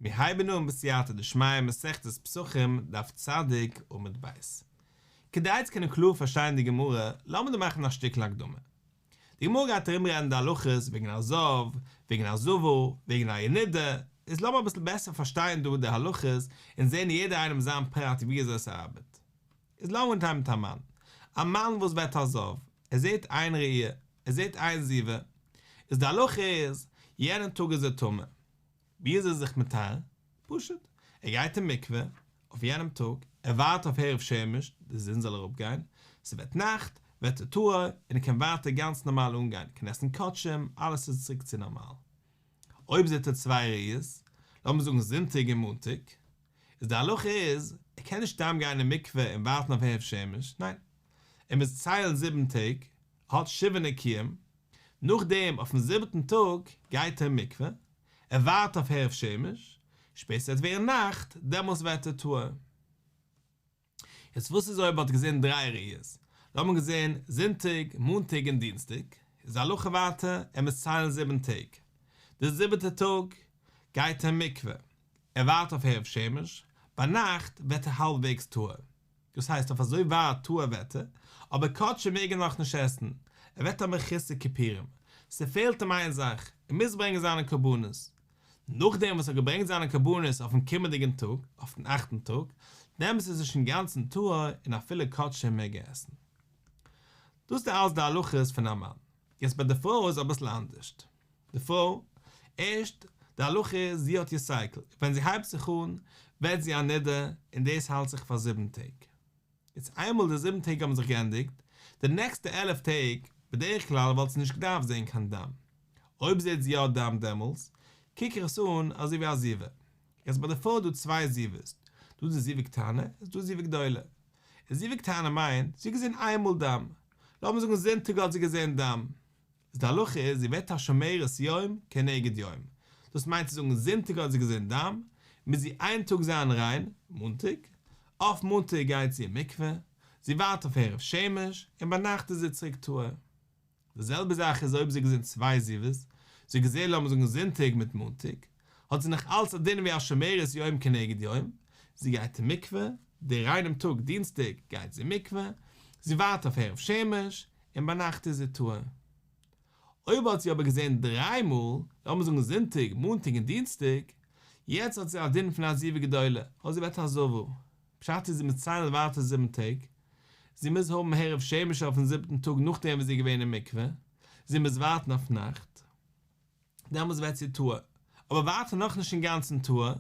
מיר הייבן אן בסייעתא דשמיא מסכת פסחים דף צדיק עמוד ב'. כדי צו קענען קלאר פארשטיין די גמרא, לאמיר דא מאכן א שטיקל הקדמה. די גמרא גייט ארום רעדן די הלכות וועגן א זב, וועגן א זבה, וועגן א נידה, איז לאמיר אביסל בעסער פארשטיין דא די הלכות און זען יעדער איינעם זיין פרט ווי אזוי עס ארבעט. איז לאמיר אנהייבן מיט א מאן. א מאן וואס ווערט א זב, ער זעט איין ראי', ער זעט איין זיבה, איז די הלכה איז, יענעם טאג איז ער טמא. ווי איז ער זיך מטהר? פשוט, ער גייט אין מקווה אויף יענעם טאג, ער ווארט אויף הערב שמש, די זון זאל אראפגיין, ס'ווערט נאכט, ווערט ער טהור, און ער קען ווייטער גאנץ נארמאל אנגיין, קען עסן קדשים, אלעס איז צוריק צו נארמאל. אויב זעט ער צוויי ראיות, לאמיר זאגן זונטאג און מאנטאג, איז די הלכה איז, ער קען נישט סתם גיין אין מקווה און ווארטן אויף הערב שמש, ניין, ער מוז ציילן זיבן טעג, ער האט שבעה נקיים, נאכדעם אויפן זיבעטן טאג גייט ער אין מקווה, ער ווארט אויף הערב שמש, שפעטער ס'וועט ווערן נאכט, דעמאלס ווערט ער טהור. יעצט וואס איז אויב ער האט געזען דריי ראיות, לאמיר געזען זונטאג, מאנטאג און דינסטאג, איז די הלכה ווייטער, ער מוז ציילן זיבן טעג, די זיבעטע טאג גייט ער אין מקווה, ער ווארט אויף הערב שמש, ביינאכט ווערט ער האלבוועגס טהור. דאס הייסט אויף אזוי ווייט טהור ווערט ער, אבער קדשים מעג ער נאכנישט עסן, ער ווערט א מחוסר כיפורים, ס'פעלט אים איין זאך, ער מוז ברענגען זיינע קרבנות. נאכדעם וואס ער האט געברענגט זיינע קרבנות אויפן קומענדיגן טאג, אויפן אכטן טאג, דעמאלס איז ער שוין אינגאנצן טהור און אפילו קדשים מעג ער עסן. דאס איז אלס די הלכות פון א מאן. יעצט ביי די פרוי איז אביסל אנדערשט. די פרוי, ערשט, די הלכה איז זי האט איר סייקל, ווען זי הייבט זיך אן ווערט זי א נידה און דאס האלט זיך פאר זיבן טעג. יעצט איינמאל די זיבן טעג האבן זיך געענדיגט, די נעקסטע עלף טעג, בדרך כלל וואלט זי נישט געדארפט זען קיין דם. אויב זעט זי יא דם דעמאלס, קוק איך עס אן אזוי ווי א זיבה. יעצט ביי די פרוי איז דא צוויי זיבות, דא די זיבה קטנה איז דא זיבה גדולה. די זיבה קטנה מיינט, זי האט געזען איינמאל דם, לאמיר זאגן זונטאג האט זי געזען דם, איז די הלכה איז זי ווערט א שומרת יום כנגד יום, דאס מיינט צו זאגן זונטאג האט זי געזען דם, מוז זי איין טאג זיין ריין, מאנטאג, אויף מאנטאג גייט זי אין מקווה, זי ווארט אויף הערב שמש, און ביינאכט איז זי צוריק טהור. די זעלבע זאך איז אויב זי האט געזען צוויי זיבות, זי האט געזען לאמיר זאגן זונטאג מיט מאנטאג, האט זי נאך אלץ א דין ווי א שומרת יום כנגד יום, זי גייט אין מקווה, די ריינעם טאג דינסטאג גייט זי אין מקווה, זי ווארט אויף הערב שמש, און ביינאכט איז זי טהור. אויב האט זי אבער געזען דריי מאל, לאמיר זאגן זונטאג, מאנטאג און דינסטאג, יעצט האט זי א דין פון א זיבה גדולה, אדער זי ווערט א זבה. פשט איז זי מוז ציילן ווייטער זיבן טעג, זי מוז האבן הערב שמש אויפן זיבטן טאג נאכדעם וואס זי איז געווען אין מקווה, זי מוז ווארטן אויף נאכט. דעמאלס ווערט זי טהור, אבער ווייטער נאכנישט אינגאנצן טהור,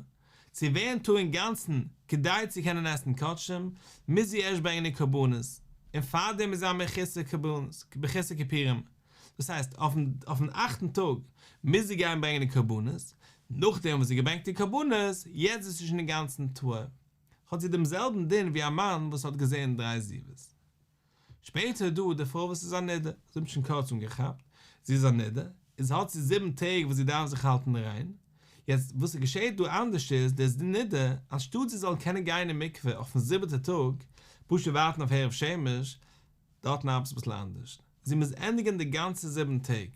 צו ווערן טהור אינגאנצן כדי צו קענען עסן קדשים, מוז זי ערשט ברענגען איר קרבנות, און פארדעם איז זי א מחוסר קרבנות, מחוסר כיפורים, דאס הייסט, אויפן אכטן טאג מוז זי גיין ברענגען איר קרבנות, נאכדעם וואס זי האט געברענגט איר קרבנות, יעצט איז זי שוין אינגאנצן טהור, האט זי דעם זעלבן דין ווי א מאן וואס האט געזען דריי זיבות. שפעטער איז דא די פרוי וואס איז א נידה, זי האט שוין קורץ אנגעכאפט, זי איז א נידה, איז האט זי זיבן טעג וואס זי דארף זיך האלטן ריין, יעצט וואס ס'געשעהט דא אנדערש איז, די נידה, אנשטאט זי זאל קענען גיין אין מקווה אויפן זיבעטע טאג, פשוט ווארטן אויף הערב שמש, דארטן ארבעט עס אביסל אנדערש, זי מוז ענדיגן די גאנצע זיבן טעג,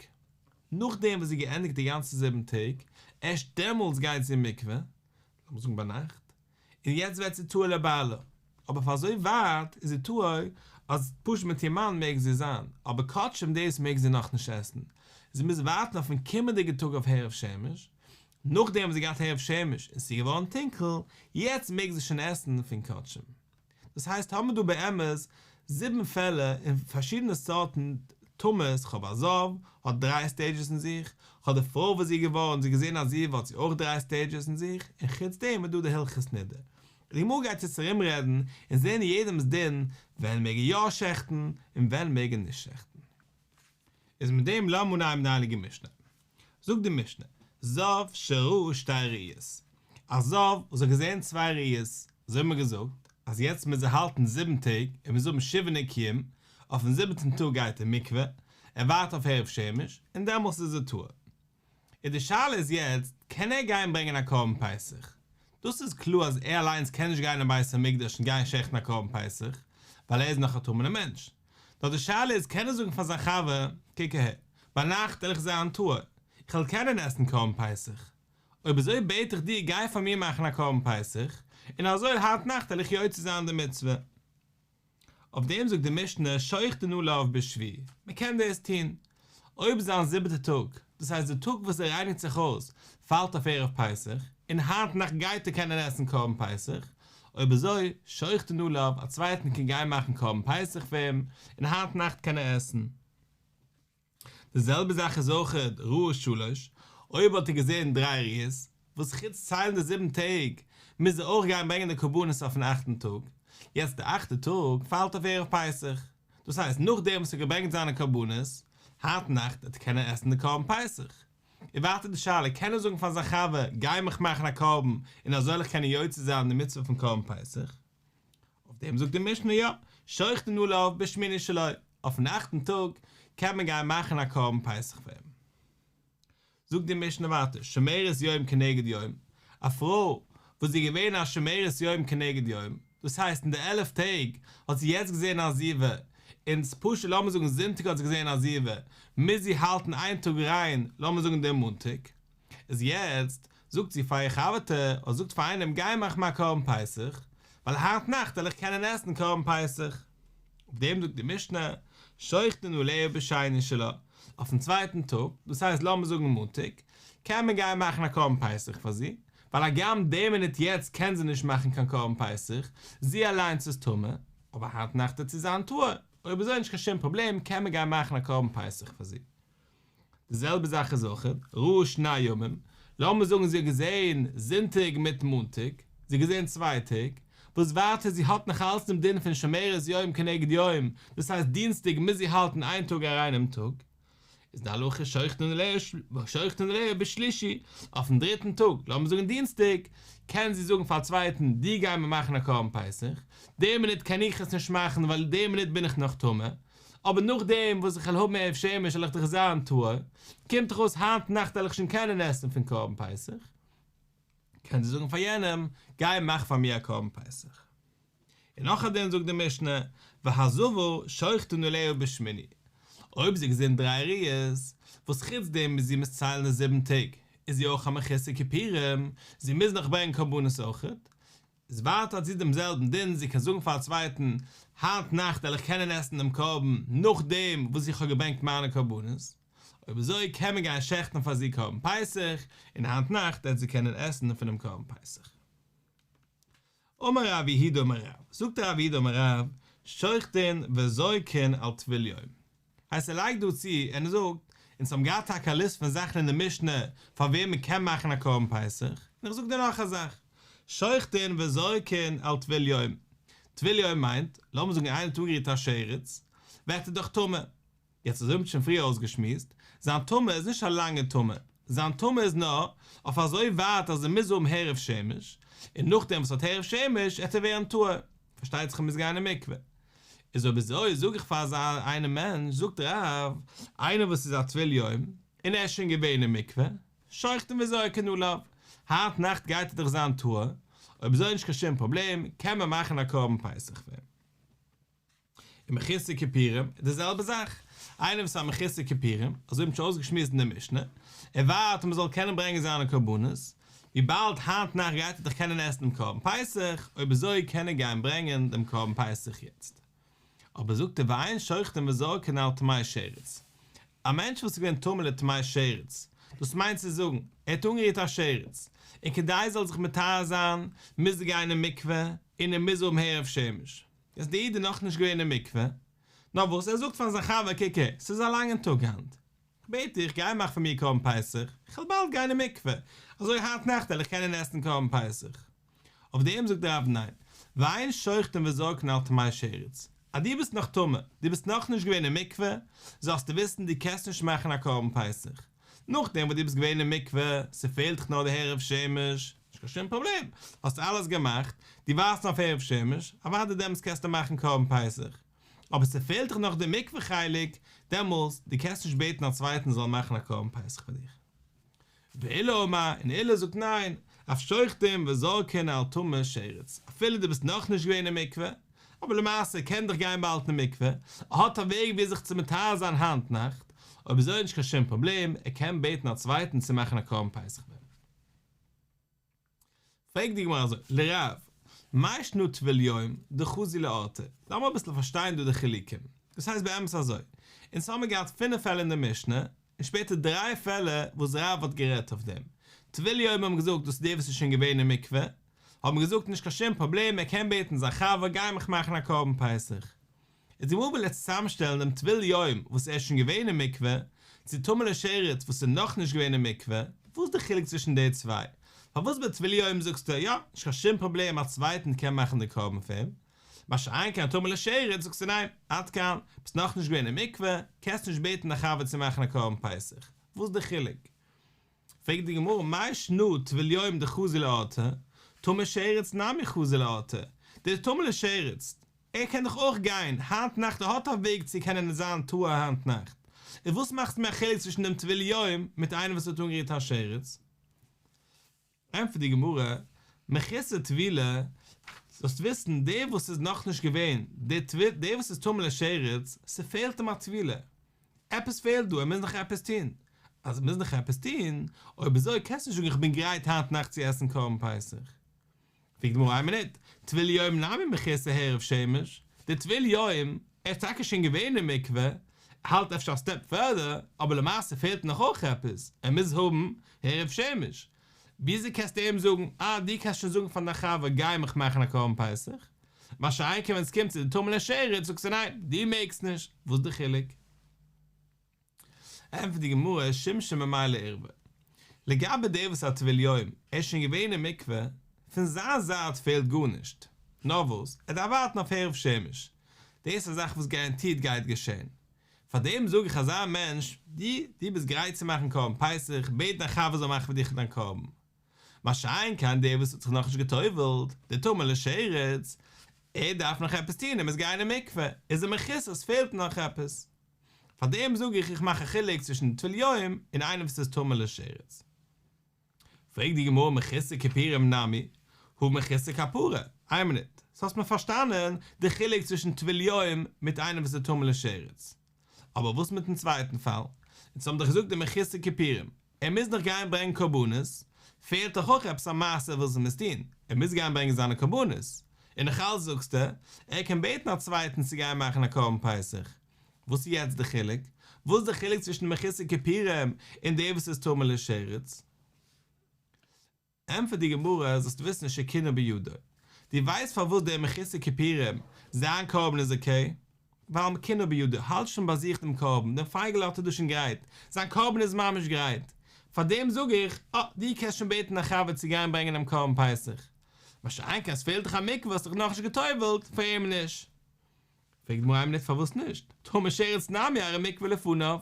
נאכדעם וואס זי האט געענדיגט די גאנצע זיבן טעג, ערשט דעמאלטס גייט זי אין מקווה, לאמיר זאגן ביינאכט, און יעצט ווערט זי טהור לבעלה, אבער פאר אזוי ווייט איז זי טהור אז פשוט מיט איר מאן מעג זי זיין, אבער קדשים דאס מעג זי נאכנישט עסן, זי מוז ווארטן אויפן קומענדיגע טאג אויף הערב שמש, נאכדעם וואס זי געהאט הערב שמש און ס'איז געווארן טונקל, יעצט מעג זי שוין עסן פון קדשים. דאס הייסט האבן מיר דא באמת זיבן פעלער אין פארשידענע סארטן טומאות, כ'האב א זב, האט דריי סטעידזשעס אין זיך, כ'האב די פרוי וואס זי איז געווארן, זי האט געזען א זיבה האט זי אויך דריי סטעידזשעס אין זיך, און חוץ דעם איז דא די הלכות נידה. די גמרא גייט יעצט ארום רעדן און זען יעדעמ'ס דין ווען מעג ער יא שעכטן און ווען מעג ער נישט שעכטן. איז מיט דעם לאמיר אנהייבן די הייליגע משנה. זאגט די משנה, זב שראה שתי ראיות, א זב וואס האט געזען צוויי ראיות, אזוי האט מען געזאגט, אז יעצט מוז ער האלטן זיבן טעג, ער מוז האבן שבעה נקיים, אויפן זיבעטן טאג גייט ער אין מקווה, ער ווארט אויף הערב שמש, און דעמאלס איז ער טהור. און די שאלה איז יעצט, קען ער גיין ברענגען א קרבן פסח? דאס איז קלאר אז ער אליינס קען נישט גיין אין בית המקדש און גיין שעכטן א קרבן פסח, ווייל ער איז נאך א טמא'נער מענטש. נאר די שאלה איז, קען ער זאגן פאר זיין חבר, קוק אהער, ביינאכט וועל איך זיין טהור, איך וועל קענען עסן קרבן פסח. אויב אזוי בעט איך דיר גיי פאר מיר מאכן א קרבן פסח, און אזוי היינט נאכט וועל איך יוצא זיין די מצוה. אויף דעם זאגט די משנה שוחטין עליו בשביעי, מען קען דאס טון אויב זיין זיבעטע טאג, דאס הייסט די טאג וואס ער רייניגט זיך אויס פאלט אויף ערב פסח, און היינט נאכט גייט ער קענען עסן קרבן פסח, אויב אזוי שוחטין עליו, א צווייטן קען גיין מאכן קרבן פסח פאר אים, און היינט נאכט קען ער עסן. די זעלבע זאך איז אויכעט ראה שלש, אויב האט ער געזען דריי ראיות, וואס חוץ ציילן די זיבן טעג, מוז ער אויך גיין ברענגען די קרבנות אויפן אכטן טאג, יעצט די אכטע טאג פאלט אויף ערב פסח, דאס הייסט נאכדעם וואס ער האט געברענגט זיינע קרבנות, היינט נאכט וועט ער קענען עסן די קרבן פסח. און ווייטער די שאלה, קען ער זאגן פאר זיין חבר, גיי מיך מאכן א קרבן, און אזוי וועל איך קענען יוצא זיין די מצוה פון קרבן פסח? אויף דעם זאגט די משנה יא, שוחטין עליו בשמיני שלו, אויפן אכטן טאג קען מען גיין מאכן א קרבן פסח פאר אים. זאגט די משנה ווייטער, שומרת יום כנגד יום, א פרוי וואס איז געווען א שומרת יום כנגד יום, דאס הייסט אין די עלף טעג האט זי יעצט געזען א זיבה, און פשוט לאמיר זאגן זונטאג האט זי געזען א זיבה, מוז זי האלטן איין טאג ריין, לאמיר זאגן דעם מאנטאג, איז יעצט זאגט זי פאר איר חבר'טע, אדער זאגט פאר איינעם גיי מאך מיר א קרבן פסח, ווייל היינט נאכט וועל איך קענען עסן קרבן פסח. אויף דעם זאגט די משנה, שוחטין עליה בשני שלה, אויפן צווייטן טאג, דאס הייסט לאמיר זאגן מאנטאג, קען מען גיין מאכן א קרבן פסח פאר זי, ווייל הגם די מינוט יעצט קען זי נישט מאכן קיין קרבן פסח, זי אליינס איז טמא, אבער היינט נאכט וועט זי זיין טהור, אויב אזוי נישט קיין שום פראבלעם קען מען גיין מאכן א קרבן פסח פאר זי. די זעלבע זאך איז אויך ראה שני ימים, לאמיר זאגן זי האט געזען זונטאג מיט מאנטאג, זי האט געזען צוויי טעג, וואס ווייטער זי האט נאך אלץ דעם דין פון שומרת יום כנגד יום, דאס הייסט דינסטאג מוז זי האלטן איין טאג א ריינעם טאג, איז די הלכה שוחטין עליה שוחטין עליה בשלישי, אויפן דריטן טאג, לאמיר זאגן דינסטאג, קען זי זאגן פאר א צווייטן דו גיי מיר מאכן א קרבן פסח, די מינוט קען איך עס נישט מאכן ווייל די מינוט בין איך נאך טמא, אבער נאכדעם וואס איך וועל האבן הערב שמש וועל איך דאך זיין טהור, קומט דאך אויס היינט נאכט וועל איך שוין קענען עסן פון קרבן פסח, קען זי זאגן פאר יענעם, גיי מאך פאר מיר א קרבן פסח. און נאך א דין זאגט די משנה, והזבה שוחטין עליה בשמיני, אויב זי האט געזען דריי ראיות, וואס חוץ דעם וואס זי מוז ציילן די זיבן טעג, איז זי אויך א מחוסר כיפורים, זי מוז נאך ברענגען קרבנות אויכעט, איז ווייטער האט זי דעם זעלבן דין, זי קען זאגן פאר א צווייטן, היינט נאכט וועל איך קענען עסן דעם קרבן נאכדעם וואס איך האב געברענגט מיינע קרבנות, אויב אזוי קען מען גיין שעכטן פאר זי קרבן פסח, און היינט נאכט וועט זי קענען עסן פונעם קרבן פסח. אמר רב יהודה אמר רב, זאגט רב יהודה אמר רב, שוחטין וזורקין על טבול יום. הייסט ער לייגט דא צו און ער זאגט, אונז האבן געהאט טאקע א ליסט פון זאכן אין די משנה פאר וועם מען קען מאכן א קרבן פסח, און איך זאג דיר נאך א זאך, שוחטין וזורקין על טבול יום, טבול יום מיינט, לאמיר זאגן איינער האט אנגערירט א שרץ, ווערט ער דאך טמא, יעצט אזוי האבן שוין פריער אויסגעשמועסט, זיין טומאה איז נישט א לאנגע טומאה, זיין טומאה איז נאר אויף אזוי ווייט אז ער מוז האבן הערב שמש, און נאכדעם וואס ער האט הערב שמש עט ער ווערן טהור, פארשטייט זיך ער מוז גיין אין מקווה. איז אויב אזוי זאג איך פאר אזא איינעם מענטש, זאגט רב, איינער וואס איז א טבול יום, און ער איז שוין געווען אין מקווה, שוחטין וזורקין עליו, היינט נאכט גייט ער דאך זיין טהור, אויב אזוי נישט קיין שום פראבלעם, קען מען מאכן א קרבן פסח פאר אים. און מחוסר כיפורים איז די זעלבע זאך, איינער וואס איז א מחוסר כיפורים, אזוי האט מען שוין אויסגעשמועסט אין די משנה, ער ווארט מען זאל קענען ברענגען זיינע קרבנות, וויבאלד היינט נאכט גייט ער דאך קענען עסן דעם קרבן פסח, אויב אזוי קען ער גיין ברענגען דעם קרבן פסח יעצט. אבער זאגט ער ואין שוחטין וזורקין על טמא שרץ, א מענטש וואס איז געווען טמא לטמא שרץ, דאס מיינט צו זאגן, ער האט אנגערירט א שרץ, און כדי ער זאל זיך מטהר זיין, מוז ער גיין אין מקווה, און ער מוז האבן הערב שמש. איז דער איד נאך נישט געווען אין מקווה, נאר וואס ער זאגט פאר זיין חבר קוק הער, ס'איז א לאנגן טאג היינט, כ'בעט דיך גיי מאך פאר מיר קרבן פסח, כ'וועל באלד גיין אין מקווה, אזוי היינט נאכט וועל איך קענען עסן קרבן פסח. אויף דעם זאגט דער רב ניין, ואין שוחטין וזורקין על טמא שרץ, אז דו ביסט נאך טמא, דו ביסט נאך נישט געווען אין מקווה, זאלסטו וויסן דו קענסט נישט מאכן א קרבן פסח, נאכדעם וואס דו ביסט געווען אין מקווה, ס'פעלט דיך נאר די הערב שמש, נישט קיין שום פראבלעם, האסט אלעס געמאכט, דו ווארטסט אויף הערב שמש, אוודאי דעמאלטס קענסטו מאכן קרבן פסח, אבער ס'פעלט דיך נאך די מקווה חלק, דעמאלטס, דו קענסט נישט בעטן א צווייטן זאל מאכן א קרבן פסח פאר דיך. ועולא אמר, און עולא זאגט ניין, אף שוחטין וזורקין על טמא שרץ, אפילו דו ביסט נאכנישט געווען אין מקווה, אבער למעשה קען דאך גיין באלד אין מקווה, ער האט א וועג ווי זיך צו מטהר זיין היינט נאכט, אויב אזוי נישט קיין שום פראבלעם, ער קען בעטן א צווייטן צו מאכן א קרבן פסח פאר אים. פרעגט די גמרא אזוי, לרב, מאי שנא טבול יום דחזי לאורתא, לאמיר אביסל פארשטיין דא די חילוקים, דאס הייסט באמת אזוי, אונז האמיר געהאט פינף פעלער אין די משנה, און שפעטער דריי פעלער וואס רב האט גערעדט אויף דעם, טבול יום האבן געזאגט דאס איז דער וואס איז שוין געווען אין מקווה, האבן געזאגט נישט קיין שום פראבלעם ער קען בעטן זיין חבר גיי מיך מאכן א קרבן פסח. איז די גמרא וויל יעצט צוזאמשטעלן דעם טבול יום וואס ער איז שוין געווען אין מקווה, צו טמא לשרץ וואס איז נאכנישט געווען אין מקווה, וואס איז די חילוק צווישן די צוויי? פארוואס ביי טבול יום זאגסטו יא, נישט קיין שום פראבלעם א צווייטן קען מאכן די קרבן פאר אים, מה שאין כן טמא לשרץ זאגסטו ניין, עד כאן, ביסט נאכנישט געווען אין מקווה, קענסט נישט בעטן א חבר צו מאכן א קרבן פסח, וואס איז די חילוק? פרעגט די גמרא מאי שנא טבול יום דחזי לאורתא, טמא שרץ נמי חזי לאורתא, דער טמא לשרץ, ער קען דאך אויך גיין היינט נאכט ער האט א וועג צו קענען זיין טהור היינט נאכט, איז וואס מאכסטו מיר א חילוק צווישן דעם טבול יום מיט איינער וואס האט אנגערירט א שרץ? ענטפערט די גמרא, מחוסר טבילה, זאלסט וויסן דער וואס איז נאכנישט געווען, דער וואס איז טמא לשרץ, ס'פעלט אים א טבילה, עפעס פעלט דא, ער מוז נאך עפעס טון, אז ער מוז נאך עפעס טון, אויב אזוי קענסטו נישט זאגן איך בין גרייט היינט נאכט צו עסן קרבן פסח. פרעגט די גמרא איין מינוט, טבול יום נמי מחוסר הערב שמש, דער טבול יום, ער איז טאקע שוין געווען אין מקווה, ער האלט אפשר א סטעפ פורדער, אבער למעשה פעלט נאך אויך עפעס, ער מוז האבן הערב שמש. וויאזוי קענסטו אים זאגן, אה דו קענסט שוין זאגן פאר דיין חבר גיי מיך מאכן א קרבן פסח, מה שאין כן ווען עס קומט צו די טמא לשרץ זאגסטו ניין, דו מעגסט נישט, וואס איז די חילוק? ענטפערט די גמרא, שימשא ממילא עירבא. לגבי דער וואס א טבול יום, ער איז שוין געווען אין מקווה, פון זיין זייט פעלט גארנישט, נאר וואס, ער דארף ווארטן אויף הערב שמש, דאס איז א זאך וואס גאראנטירט גייט געשען, פארדעם זאג איך אזא מענטש, דו, דו ביסט גרייט צו מאכן קרבן פסח, בעט דיין חבר זאל מאכן פאר דיך דיין קרבן. מה שאין כן דער וואס האט זיך נאכנישט גע'טובל'ט, דער טמא לשרץ, ער דארף נאך עפעס טון, ער מוז גיין אין מקווה, איז ער מחוסר, עס פעלט נאך עפעס. פאר דעם זאג איך איך מאך א חילוק צווישן טבול יום און איינער וואס איז טמא לשרץ. פרעגט די גמרא מחוסר כיפורים נמי הא מחוסר כפרה, איין מינוט, סאו האסט מיר פארשטאנען די חילוק צווישן טבול יום מיט איינער וואס איז טמא לשרץ, אבער וואס מיטן צווייטן פאל? אונז האבן דאך געזאגט די מחוסר כיפורים, ער מוז דאך גיין ברענגען קרבנות, פעלט דאך אויך עפעס א מעשה וואס ער מוז טון, ער מוז גיין ברענגען זיינע קרבנות, און נאכאלץ זאגסטו, ער קען בעטן א צווייטן צו גיין מאכן א קרבן פסח, וואס איז יעצט די חילוק? וואס איז די חילוק צווישן די מחוסר כיפורים און דער וואס איז טמא לשרץ? ענטפערט די גמרא, זאלסט וויסן שקינו בידו, דו ווייסט פארוואס דער מחוסר כיפורים זיין קרבן איז אקעי? ווייל קינו בידו האלט שוין ביי זיך דעם קרבן, דעם פייגל האט ער דא שוין גרייט, זיין קרבן איז ממש גרייט, פארדעם זאג איך, אה, דו קענסט שוין בעטן א חבר צו גיין ברענגען דעם קרבן פסח. מה שאין כן עס פעלט דיך א מקווה האסט דיך נאכנישט גע'טובל'ט, פאר אים נישט. פרעגט די גמרא איין מינוט פארוואס נישט? טמא שרץ נמי הרי מקווה לפניו.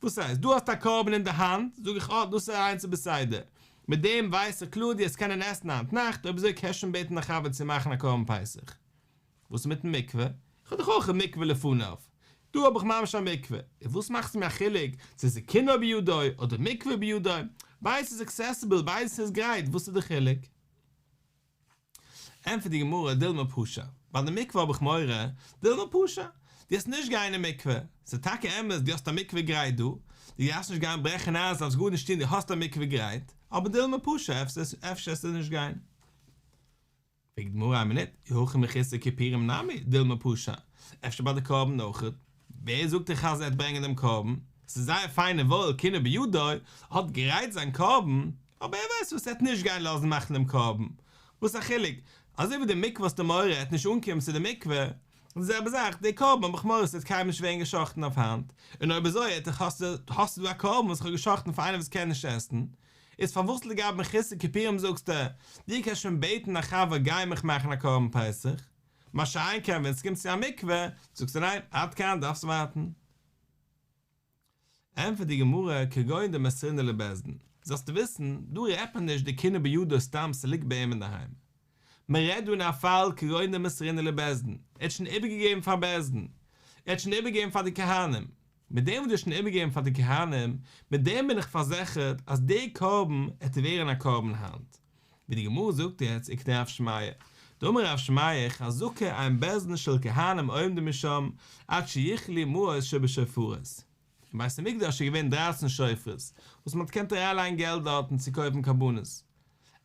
וואס הייסט? דו האסט א קרבן אין די האנט, זאג איך אה דאס איז איינס איז בסדר. מיט דעם ווייס איך קלאר דו וועסט קענען עסן היינט נאכט, אויב אזוי קענסט שוין בעטן א חבר צו מאכן א קרבן פסח. וואס איז מיטן מקווה? איך האב דאך אויך א מקווה לפניו. דא האב איך ממש א מקווה. און וואס מאכסטו מיר א חילוק צו עס איז קינו בידו אדער מקווה בידו? ביידעס איז עקסעסיבל, ביידעס איז גרייט, וואס איז די חילוק? ענטפערט די גמרא, דילמא פשע, ביי די מקווה האב איך מורא, דילמא פשע, דו וועסט נישט גיין אין מקווה, ס'איז טאקע אמת דו האסט א מקווה גרייט דא, דו דארפסט נישט גיין ברעכן אייז, דארפסט גארנישט טון, דו האסט א מקווה גרייט, אבער דילמא פשע, אפשר וועסטו נישט גיין. פרעגט די גמרא איין מינוט, אי הכי מחוסר כיפורים נמי דילמא פשע, אפשר ביי די קרבן אויכעט, ווער זאגט דיך אז ער וועט ברענגען דעם קרבן? ס'איז זייער פיין און וואויל קינו בידו, האט גרייט זיין קרבן, אבער ער ווייסט וואס ער וועט נישט גיין לאזן מאכן דעם קרבן, וואס א חילוק, אזוי ווי די מקווה האסטו מורא ער וועט נישט אנקומען צו די מקווה, די זעלבע זאך די קרבן האב איך מורא ס'וועט קיינמאל נישט ווערן גע'שחט'ן אויף היינט, און אויב אזוי האסטו האסטו דא א קרבן וואס איך האב גע'שחט'ן פאר איינער וואס קען נישט עסן, איז פארוואס לגבי מחוסר כיפורים זאגסטו, דו קענסט שוין בעטן א חבר גיי מיך מאכן א קרבן פסח, מה שאין כן ווען ס'קומט צו א מקווה, זאגסטו ניין, עד כאן דארפסט ווארטן. ענטפערט די גמרא, כגון דמסרינהו לבית דין, זאלסטו וויסן, דא רעדט מען נישט די קינו בידו סתם ס'ליגט ביי אים אינדערהיים. מ'רעדט דא אין א פאל כגון דמסרינהו לבית דין, ער האט שוין איבערגעגעבן פאר בית דין, ער האט שוין איבערגעגעבן פאר די כהנים, מיט דעם וואס דו האסט שוין איבערגעגעבן פאר די כהנים, מיט דעם בין איך פארזיכערט אז דער קרבן עט ווערן א קרבן היינט. ווי די גמרא זאגט יעצט וכדרב שמעיה, דאמר רב שמעיה חזקה אין בית דין של כהנים עומדים משם עד שיכלו מעות שבשופרות. אין בית המקדש איז געווען דרייצן שופרות וואס מען האט געקענט אריינלייגן געלט דארטן צו קויפן קרבנות.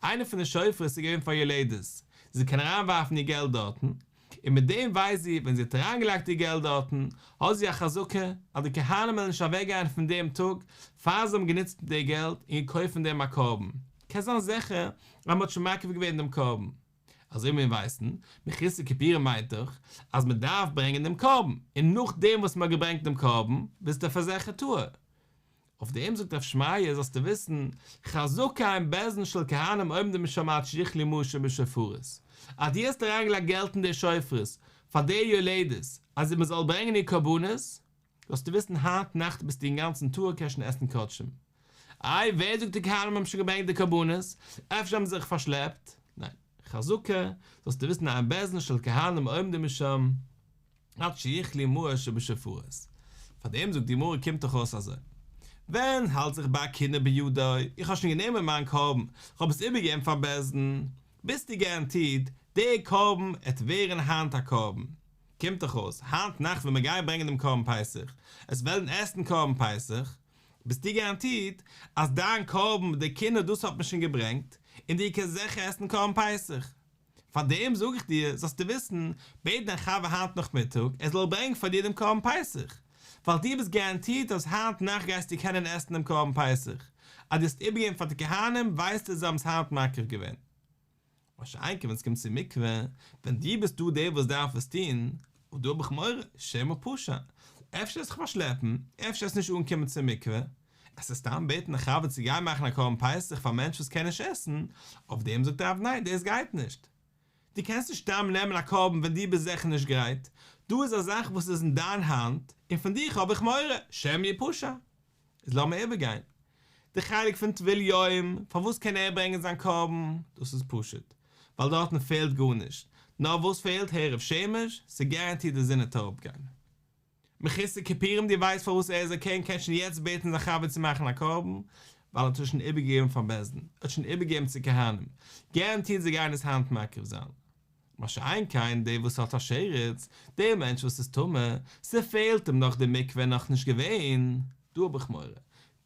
איינע פון די שופרות איז געווען פאר יולדת, זי קען אריינווארפן איר געלט דארטן, און מיט דעם ווייסט זי ווען זי האט אריינגעלייגט איר געלט דארטן, האט זי א חזקה אז די כהנים וועלן נישט אוועקגיין פון דעם טאג פאר זיי האבן גענוצט די געלט און געקויפט פון דעם א קרבן, קען זיין זיכער אז מען האט שוין מקריב געווען דעם קרבן. אזוי ווי מיר ווייסן, מחוסר כיפורים מיינט דאך אז מען דארף ברענגען דעם קרבן, און נאכדעם וואס מען האט געברענגט דעם קרבן ביסטו פארזיכערט טהור. אויף דעם זאגט רב שמעיה זאלסטו וויסן, חזקה אין בית דין של כהנים עומדים משם עד שיכלו מעות שבשופרות, אז דו האסט אריינגעלייגט געלט אין די שופרות פאר די יולדת אז מען זאל ברענגען איר קרבנות, זאלסטו וויסן היינט נאכט ביסטו אינגאנצן טהור קענסט שוין עסן קדשים. איי ווער זאגט די כהנים האבן שוין געברענגט די קרבנות, אפשר האבן זיי זיך פארשלעפט? ניין, חזקה, זאלסטו וויסן אין בית דין של כהנים עומדים משם עד שיכלו מעות שבשופרות. פאר דעם זאגט די גמרא קומט דאך אויס אזוי, ווען האלט זיך ביי כינור בידו, איך האב שוין גענומען מיין קרבן, איך האב עס איבערגעגעבן פאר בית דין, ביסטו גאראנטירט דער קרבן עט ווערן היינט א קרבן. קומט דאך אויס, היינט נאכט ווען מיר גייען ברענגען דעם קרבן פסח, עס וועלן עסן קרבן פסח, ביסטו גאראנטירט אז דיין קרבן, די כינור, דאס האט מען שוין געברענגט, און דו קענסט זיכער עסן קרבן פסח. פאר דעם זאג איך דיר, זאלסטו וויסן, בעט דיין חבר היינט נאכמיטאג, ער זאל ברענגען פאר דיר דעם קרבן פסח, ווייל דו ביסט גאראנטירט אז היינט נאכט גייסטו קענען עסן דעם קרבן פסח, אז דו האסט איבערגעגעבן פאר די כהנים ווייסטו זיי האבן עס היינט מקריב געווען. מה שאין כן ווען עס קומט צו מקווה, ווען דו ביסט דא דער וואס דארף עס טון, און דא האב איך מורא, שמא פשע, אפשר וועסט זיך פארשלעפן, אפשר וועסט נישט אנקומען צום מקווה, עס איז סתם בעטן א חבר צו גיין מאכן א קרבן פסח פאר א מענטש וואס קען נישט עסן, אויף דעם זאגט רב ניין דאס גייט נישט. דו קענסט נישט סתם נעמען א קרבן ווען דו ביסט זיכער נישט גרייט, דא איז א זאך וואס איז אין דיין האנט, און פון דיך האב איך מורא, שמא יפשע. איז לאמיר איבערגיין די חלק פון טבול יום, פארוואס קען ער ברענגען זיין קרבן, דאס איז פשוט, ווייל דארטן פעלט גארנישט, נאר וואס פעלט הערב שמש, ס'גאראנטירט די זון וועט אראפגיין. מחוסר כיפורים דו ווייסט פארוואס ער איז אקעי און קען שוין יעצט בעטן זיין חבר צו מאכן א קרבן, ווייל ער האט עס שוין איבערגעגעבן פאר בית דין, ער האט שוין איבערגעגעבן צו כהנים, גאראנטירט זיי גייען עס היינט מקריב זיין. מה שאין כן דער וואס האט א שרץ, דער מענטש וואס איז טמא, ס'פעלט אים נאך די מקווה נאך נישט געווען, דא האב איך מורא,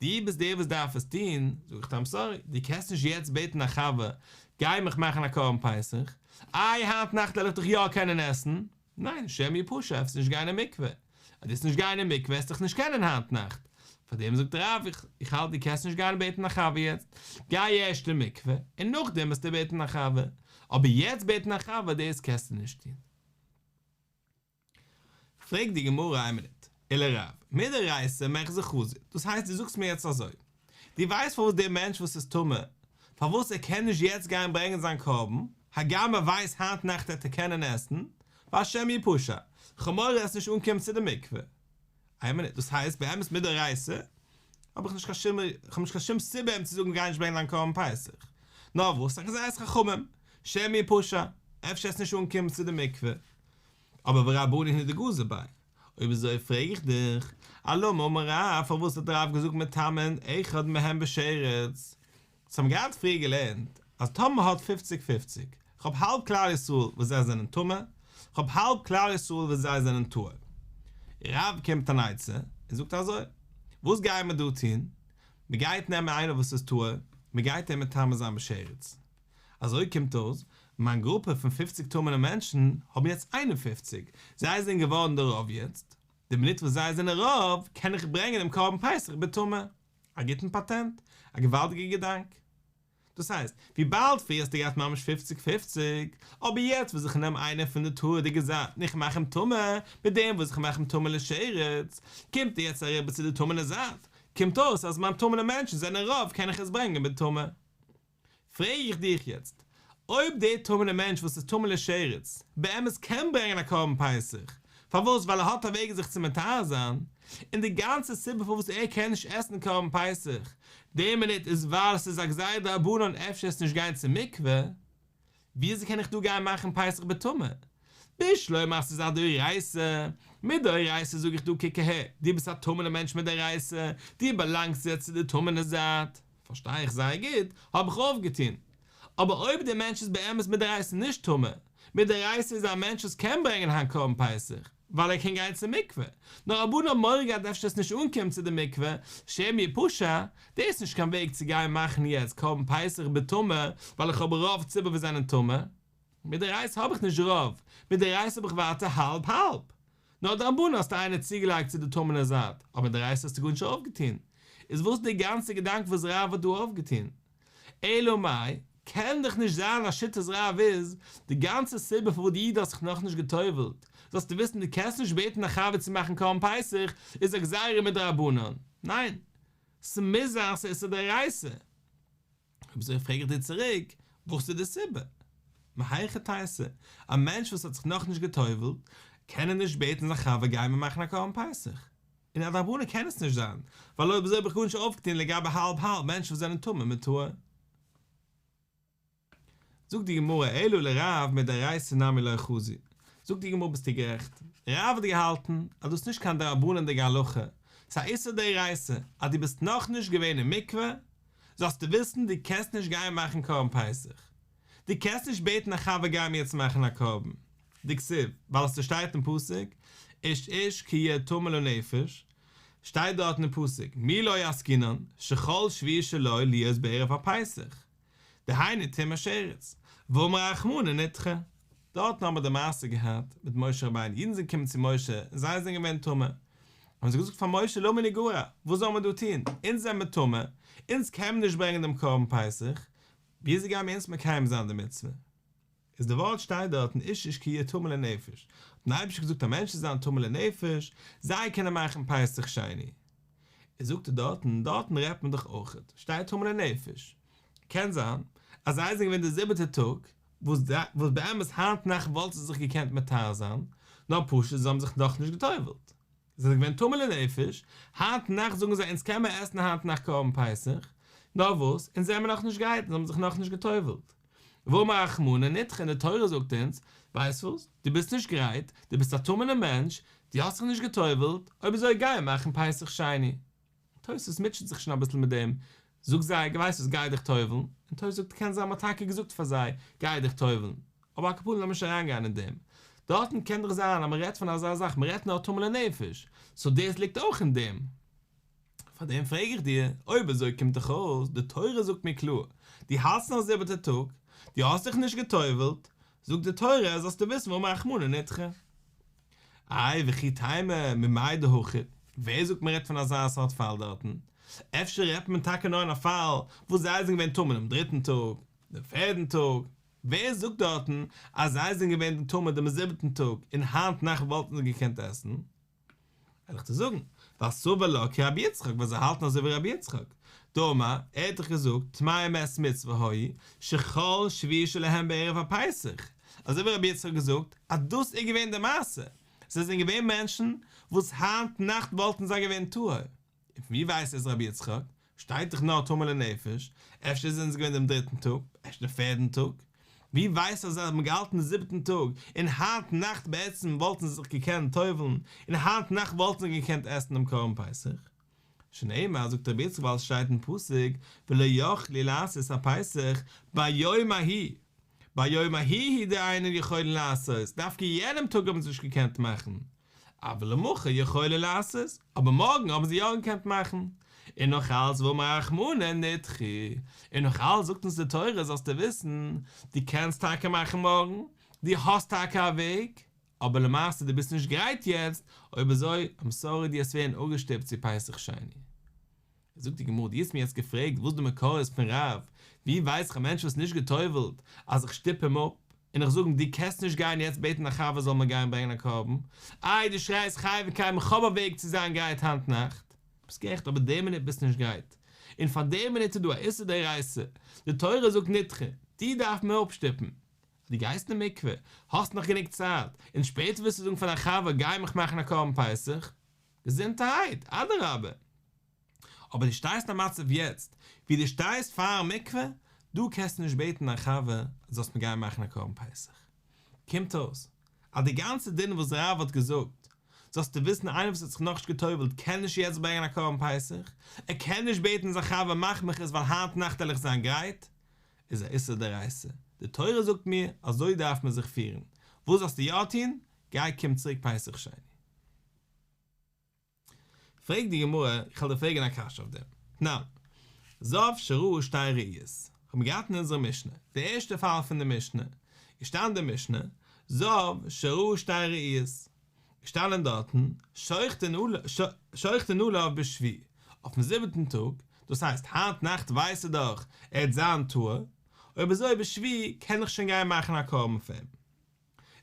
דו ביסט דער וואס דארף עס טון, זאג איך דיר איים סארי, דו קענסט נישט יעצט בעטן א חבר, גיי מיך מאכן א קרבן פסח, איי היינט נאכט וועל איך דאך יא קענען עסן, ניין, שמא יפשע, וועסט נישט גיין אין מקווה, אז דו וועסט נישט גיין אין מקווה וועסט דיך נישט קענען היינט נאכט, פאר דעם זאגט רב, איך האלט דו קענסט נישט גיין בעטן א חבר יעצט, גיי ערשט אין מקווה, און נאכדעם וועסטו בעטן א חבר, אבער יעצט בעטן א חבר דאס קענסטו נישט טון. פרעגט די גמרא איין מינוט, ולרב, מדאורייתא מיחזא חזי, דאס הייסט דו זאגסט מיר יעצט אזוי, דו ווייסט פארוואס דער מענטש וואס איז טמא, פארוואס ער קען נישט יעצט גיין ברענגען זיין קרבן, הגם ער ווייסט היינט נאכט וועט ער קענען עסן, ווייל שמא יפשע, כ'האב מורא ער וועט נישט אנקומען צו די מקווה. איין מינוט, דאס הייסט באמת מדאורייתא האב איך נישט קיין שום, איך האב נישט קיין שום סיבה אים צו זאגן גיי נישט ברענגען דיין קרבן פסח. נאר וואס, א גזירת חכמים, שמא יפשע, אפשר וועסט נישט אנקומען צו די מקווה. אבער ורבנן הוא דגזור ביה. אויב אזוי פרעג איך דיך, אלמה אמר רב, פארוואס האט רב געזאגט מטמאין אחד מהם בשרץ? אונז האבן געהאט פריער געלערנט אז טאמער מ'האט פופציג פופציג, כ'האב האלב כלל ישראל וואס זיי זענען טמא, כ'האב האלב כלל ישראל וואס זיי זענען טהור. רב קומט אן עצה און זאגט אזוי, וואס גייען מיר דא טון? מ'גייט נעמען איינער וואס איז טהור, מ'גייט אים מטמא זיין בשרץ. אזוי קומט אויס, מיין גרופע פון פופציג טמא'נע מענטשן האבן יעצט 51, זיי זענען געווארן די רוב יעצט, די מינוט וואס זיי זענען רוב קען איך ברענגען דעם קרבן פסח בטומאה. א גוטן פאטענט, א געוואלדיגע געדאנק. דאס הייסט, וויבאלד פריער האסטו געהאט ממש פופציג פופציג, אבער יעצט וואס איך נעם איינער פון די טהור'דיגע זייט און איך מאך אים טמא, מיט דעם וואס איך מאך אים טמא לשרץ, קומט ער יעצט אריבער צו די טמא'נע זייט, קומט אויס אז מיין טמא'נע מענטשן זענען רוב קען איך עס ברענגען בטומאה. פרעג איך דיך יעצט, אויב דער טמא'נער מענטש וואס איז טמא לשרץ, באמת קען ברענגען א קרבן פסח, פארוואס? ווייל ער האט א וועג זיך צו מטהר זיין, און די גאנצע סיבה פארוואס ער קען נישט עסן קרבן פסח די מינוט איז ווייל עס איז א גזירה דרבנן אפשר וועסט נישט גיין צום מקווה, וויאזוי קען איך דא גיין מאכן פסח בטומאה? בשלמא אז ס'איז א דאורייתא, מדאורייתא זאג איך דא קוק אהער, דו ביסט א טמא'נער מענטש מדאורייתא, דו באלאנגסט יעצט צו די טמא'נע זייט, פארשטיי איך זייער גוט, האב איך אויפגעטון. אבער אויב דער מענטש איז באמת מדאורייתא נישט טמא, מדאורייתא איז ער א מענטש וואס קען ברענגען היינט קרבן פסח, ווייל ער קען גיין צום מקווה, נאר רבנן האבן מורא געהאט אפשר וועסט נישט אנקומען צו די מקווה, שמא יפשע, דאס איז נישט קיין וועג צו גיין מאכן יעצט קרבן פסח בטומאה, ווייל איך האב רוב ציבור וואס זענען טמא, מדאורייתא האב איך נישט רוב, מדאורייתא האב איך ווייטער האלב האלב. נאר דרבנן האסטו איינער צוגעלייגט צו די טמא'נע זייט, אבער מדאורייתא האסטו גארנישט אויפגעטון. איז וואס די גאנצע געדאנק וואס רב האט דא אויפגעטון? אלא מאי, קען דאך נישט זיין אז שיטת רב איז, די גאנצע סיבה פארוואס דו איד האסט זיך נאכנישט גע'טובל'ט, זאלסטו וויסן דו קענסט נישט בעטן א חבר צו מאכן קרבן פסח, איז א גזירה מדרבנן. ניין. ס'מוז זיין ס'איז איסור דאורייתא. אויב אזוי פרעג איך דיר צוריק, וואס איז די סיבה? מהיכי תיתי, א מענטש וואס האט זיך נאכנישט גע'טובל'ט, קען ער נישט בעטן זיין חבר גיי מיר מאכן א קרבן פסח. און א דרבנן קען עס נישט זיין, ווייל אויב אזוי האב איך גארנישט אויפגעטון לגבי האלב האלב מענטשן וואס זענען טמא מיט טהור. זאגט די גמרא אלא לרב מדאורייתא נמי לא חזי, זאגט די גמרא ביסטו גערעכט, רב האט געהאלטן אז דאס איז נישט קיין דרבנן'דיגע הלכה, ס'איז א איסור דאורייתא, אז דו ביסט נאכנישט געווען אין מקווה, זאלסטו וויסן דו קענסט נישט גיין מאכן קרבן פסח, דו קענסט נישט בעטן א חבר גיי מיר יעצט מאכן א קרבן, דכתיב, ווייל עס שטייט אין פסוק, איש איש כי יהיה טמא לנפש, שטייט דארטן אין פסוק, מי לא עסקינן, שכל שביעי שלו להיות בערב הפסח. דהיינו טומאת שרץ, ואמר רחמנא נדחה. דארטן האבן מיר די מעשה געהאט מיט משה רבינו, אידן זענען געקומען צו משה און זיי זענען געווען טמא, האבן זיי געזאגט פאר משה למה נגרע, וואס זאלן מיר דא טון, אונז זעמיר טמא, אונז קען מיר נישט ברענגען דעם קרבן פסח, וויאזוי גייען מיר אונז מקיים זיין די מצוה? איז די ווארט שטייט דארטן איש איש כי יהיה טמא לנפש, האט דער אייבערשטער געזאגט א מענטש זאל זיין טמא לנפש, זיי קענען מאכן פסח שני. איז זאגט ער דארטן, דארטן רעדט מען דאך אויכעט, שטייט טמא לנפש, קען זיין אז זיי זענען געווען די זיבעטע טאג, וואס וואס באמת היינט נאכט וואלטן זיי זיך געקענט מטהר זיין, נאר פשוט זיי האבן זיך נאכנישט גע'טובל'ט. זיי זענען געווען טמא לנפש, היינט נאכט זאגן זיי אונז קען מען עסן היינט נאכט קרבן פסח, נאר וואס, אונז זעמער נאכנישט גרייט, אונז האבן זיך נאכנישט גע'טובל'ט. ואמר רחמנא נדחה און די תורה זאגט אונז, ווייסט וואס, דו ביסט נישט גרייט, דו ביסט א טמא'נער מענטש, דו האסט זיך נישט גע'טובל'ט, אויב אזוי גיי מאכן פסח שני. תוספות מוטשעט זיך שוין אביסל מיט דעם, זאג זיי, ווייסט וואס, גיי דיך טובל'ן, און תוספות זאגט קען זיין מ'האט טאקע געזאגט פאר זיי, גיי דיך טובל'ן, אבער על כל פנים לאמיר נישט אריינגיין אין דעם, דארטן קען דאך זיין אז מ'רעדט פון אזא זאך, מ'רעדט נאר טמא לנפש, סאו דאס ליגט אויך אין דעם. פאר דעם פרעג איך דיר, אויב אזוי קומט דאך אויס, די תורה זאגט מיר קלאר, דו האלטסט נאך זיבעטע טאג, דו האסט דיך נישט גע'טובל'ט, זאגט די תורה זאלסטו וויסן ואמר רחמנא נדחה. איי וכי תימא ממאי דהכא, ווער זאגט מען רעדט פון אזא סארט פאל דארטן? אפשר רעדט מען טאקע נאר אין א פאל וואס זיי זענען געווען טמא דעם דריטן טאג, דעם פערדן טאג, ווער זאגט דארטן אז זיי זענען געווען טמא דעם זיבעטן טאג און היינט נאכט וואלטן זיי געקענט עסן? וועל איך דיר זאגן, ווייל סבר לה כרבי יצחק, ווייל זיי האלטן אזוי ווי רבי יצחק, דאמר, ער האט דאך געזאגט, טמאי מת מצוה היו, שכל שביעי שלהם בערב הפסח, אזוי ווי רבי יצחק האט געזאגט, אז דאס איז געווען די מעשה, זיי זענען געווען מענטשן וואס היינט נאכט וואלטן זיי געווען טהור, און פון ווי ווייסט עס רבי יצחק? שטייט דאך נאר טמא לנפש, אפשר זענען זיי געווען דעם דריטן טאג, אפשר דעם פערדן טאג, ווי ווייסט אז זיי האבן געהאלטן די זיבעטן טאג, און היינט נאכט בעצם וואלטן זיי זיך געקענט טובל'ן, און היינט נאכט וואלטן זיי געקענט עסן דעם קרבן פסח? שנאמר, זאגט רבי יצחק ווייל עס שטייט אין פסוק ולא יכלו לעשות הפסח ביום ההוא, ביום ההוא הוא דאינן יכולין לעשות, דווקא יענעם טאג האבן זיי נישט געקענט מאכן, אבל למחר יכולין לעשות, אבער מארגן האבן זיי יא געקענט מאכן. און נאך אלץ ואמר רחמנא נדחו, און נאך אלץ זאגט אונז די תורה זאלסטו וויסן, דו קענסט טאקע מאכן מארגן, דו האסט טאקע א וועג, אבער למעשה דו ביסט נישט גרייט יעצט, אויב אזוי, איים סארי דו וועסט ווערן אפגעשטופט צו פסח שני. זאגט די גמרא, דו האסט מיר יעצט געפרעגט וואס די מקור איז פון רב, ווי ווייס איך א מענטש וואס איז נישט גע'טובל'ט אז איך שטופ אים אפ, און איך זאג אים דו קענסט נישט גיין יעצט בעטן א חבר זאל מיר גיין ברענגען א קרבן, איי דו שרייסט חי וקיים איך האב א וועג צו זיין גרייט היינט נאכט, ביסט גערעכט אבער די מינוט ביסט נישט גרייט, און פאר די מינוט איז דא א איסור דאורייתא, די תורה זאגט נדחה, דו דארף מען אפשטופן, דו גייסט אין מקווה, האסט נאך גענוג צייט, און שפעטער וועסטו זאגן פאר דיין חבר גיי מיך מאכן א קרבן פסח, געזונטערהייט, אדרבה. אבער דו שטייסט אין א מצב יעצט ווי דו שטייסט פארן מקווה, דא קענסטו נישט בעטן דיין חבר זאלסט מיר גיין מאכן א קרבן פסח. קומט אויס אז די גאנצע דין וואס רב האט געזאגט, זאלסטו וויסן איינער וואס האט זיך נאכנישט גע'טובל'ט קען נישט יעצט ברענגען א קרבן פסח, ער קען נישט בעטן זיין חבר מאך מיך עס ווייל היינט נאכט וועל איך זיין גרייט, איז א איסור דאורייתא. די תורה זאגט מיר אזוי דארף מען זיך פירן. וואס זאלסטו יא טון? גיי קום צוריק פסח שני. פרעגט די גמרא, איך וועל דיר פרעגן א קשיא אויף דעם. תנן, זב שראה שתי ראיות, האבן מיר געהאט אין אונזערע משנה, די ערשטע פאל פון די משנה, געשטאנען די משנה, זב שראה שתי ראיות, געשטאנען דארטן, שוחטין עליו בשביעי, אויפן זיבעטן טאג, דאס הייסט היינט נאכט ווייסט ער דאך ער וועט זיין טהור, אויב אזוי בשביעי קען איך שוין גיין מאכן א קרבן פאר אים.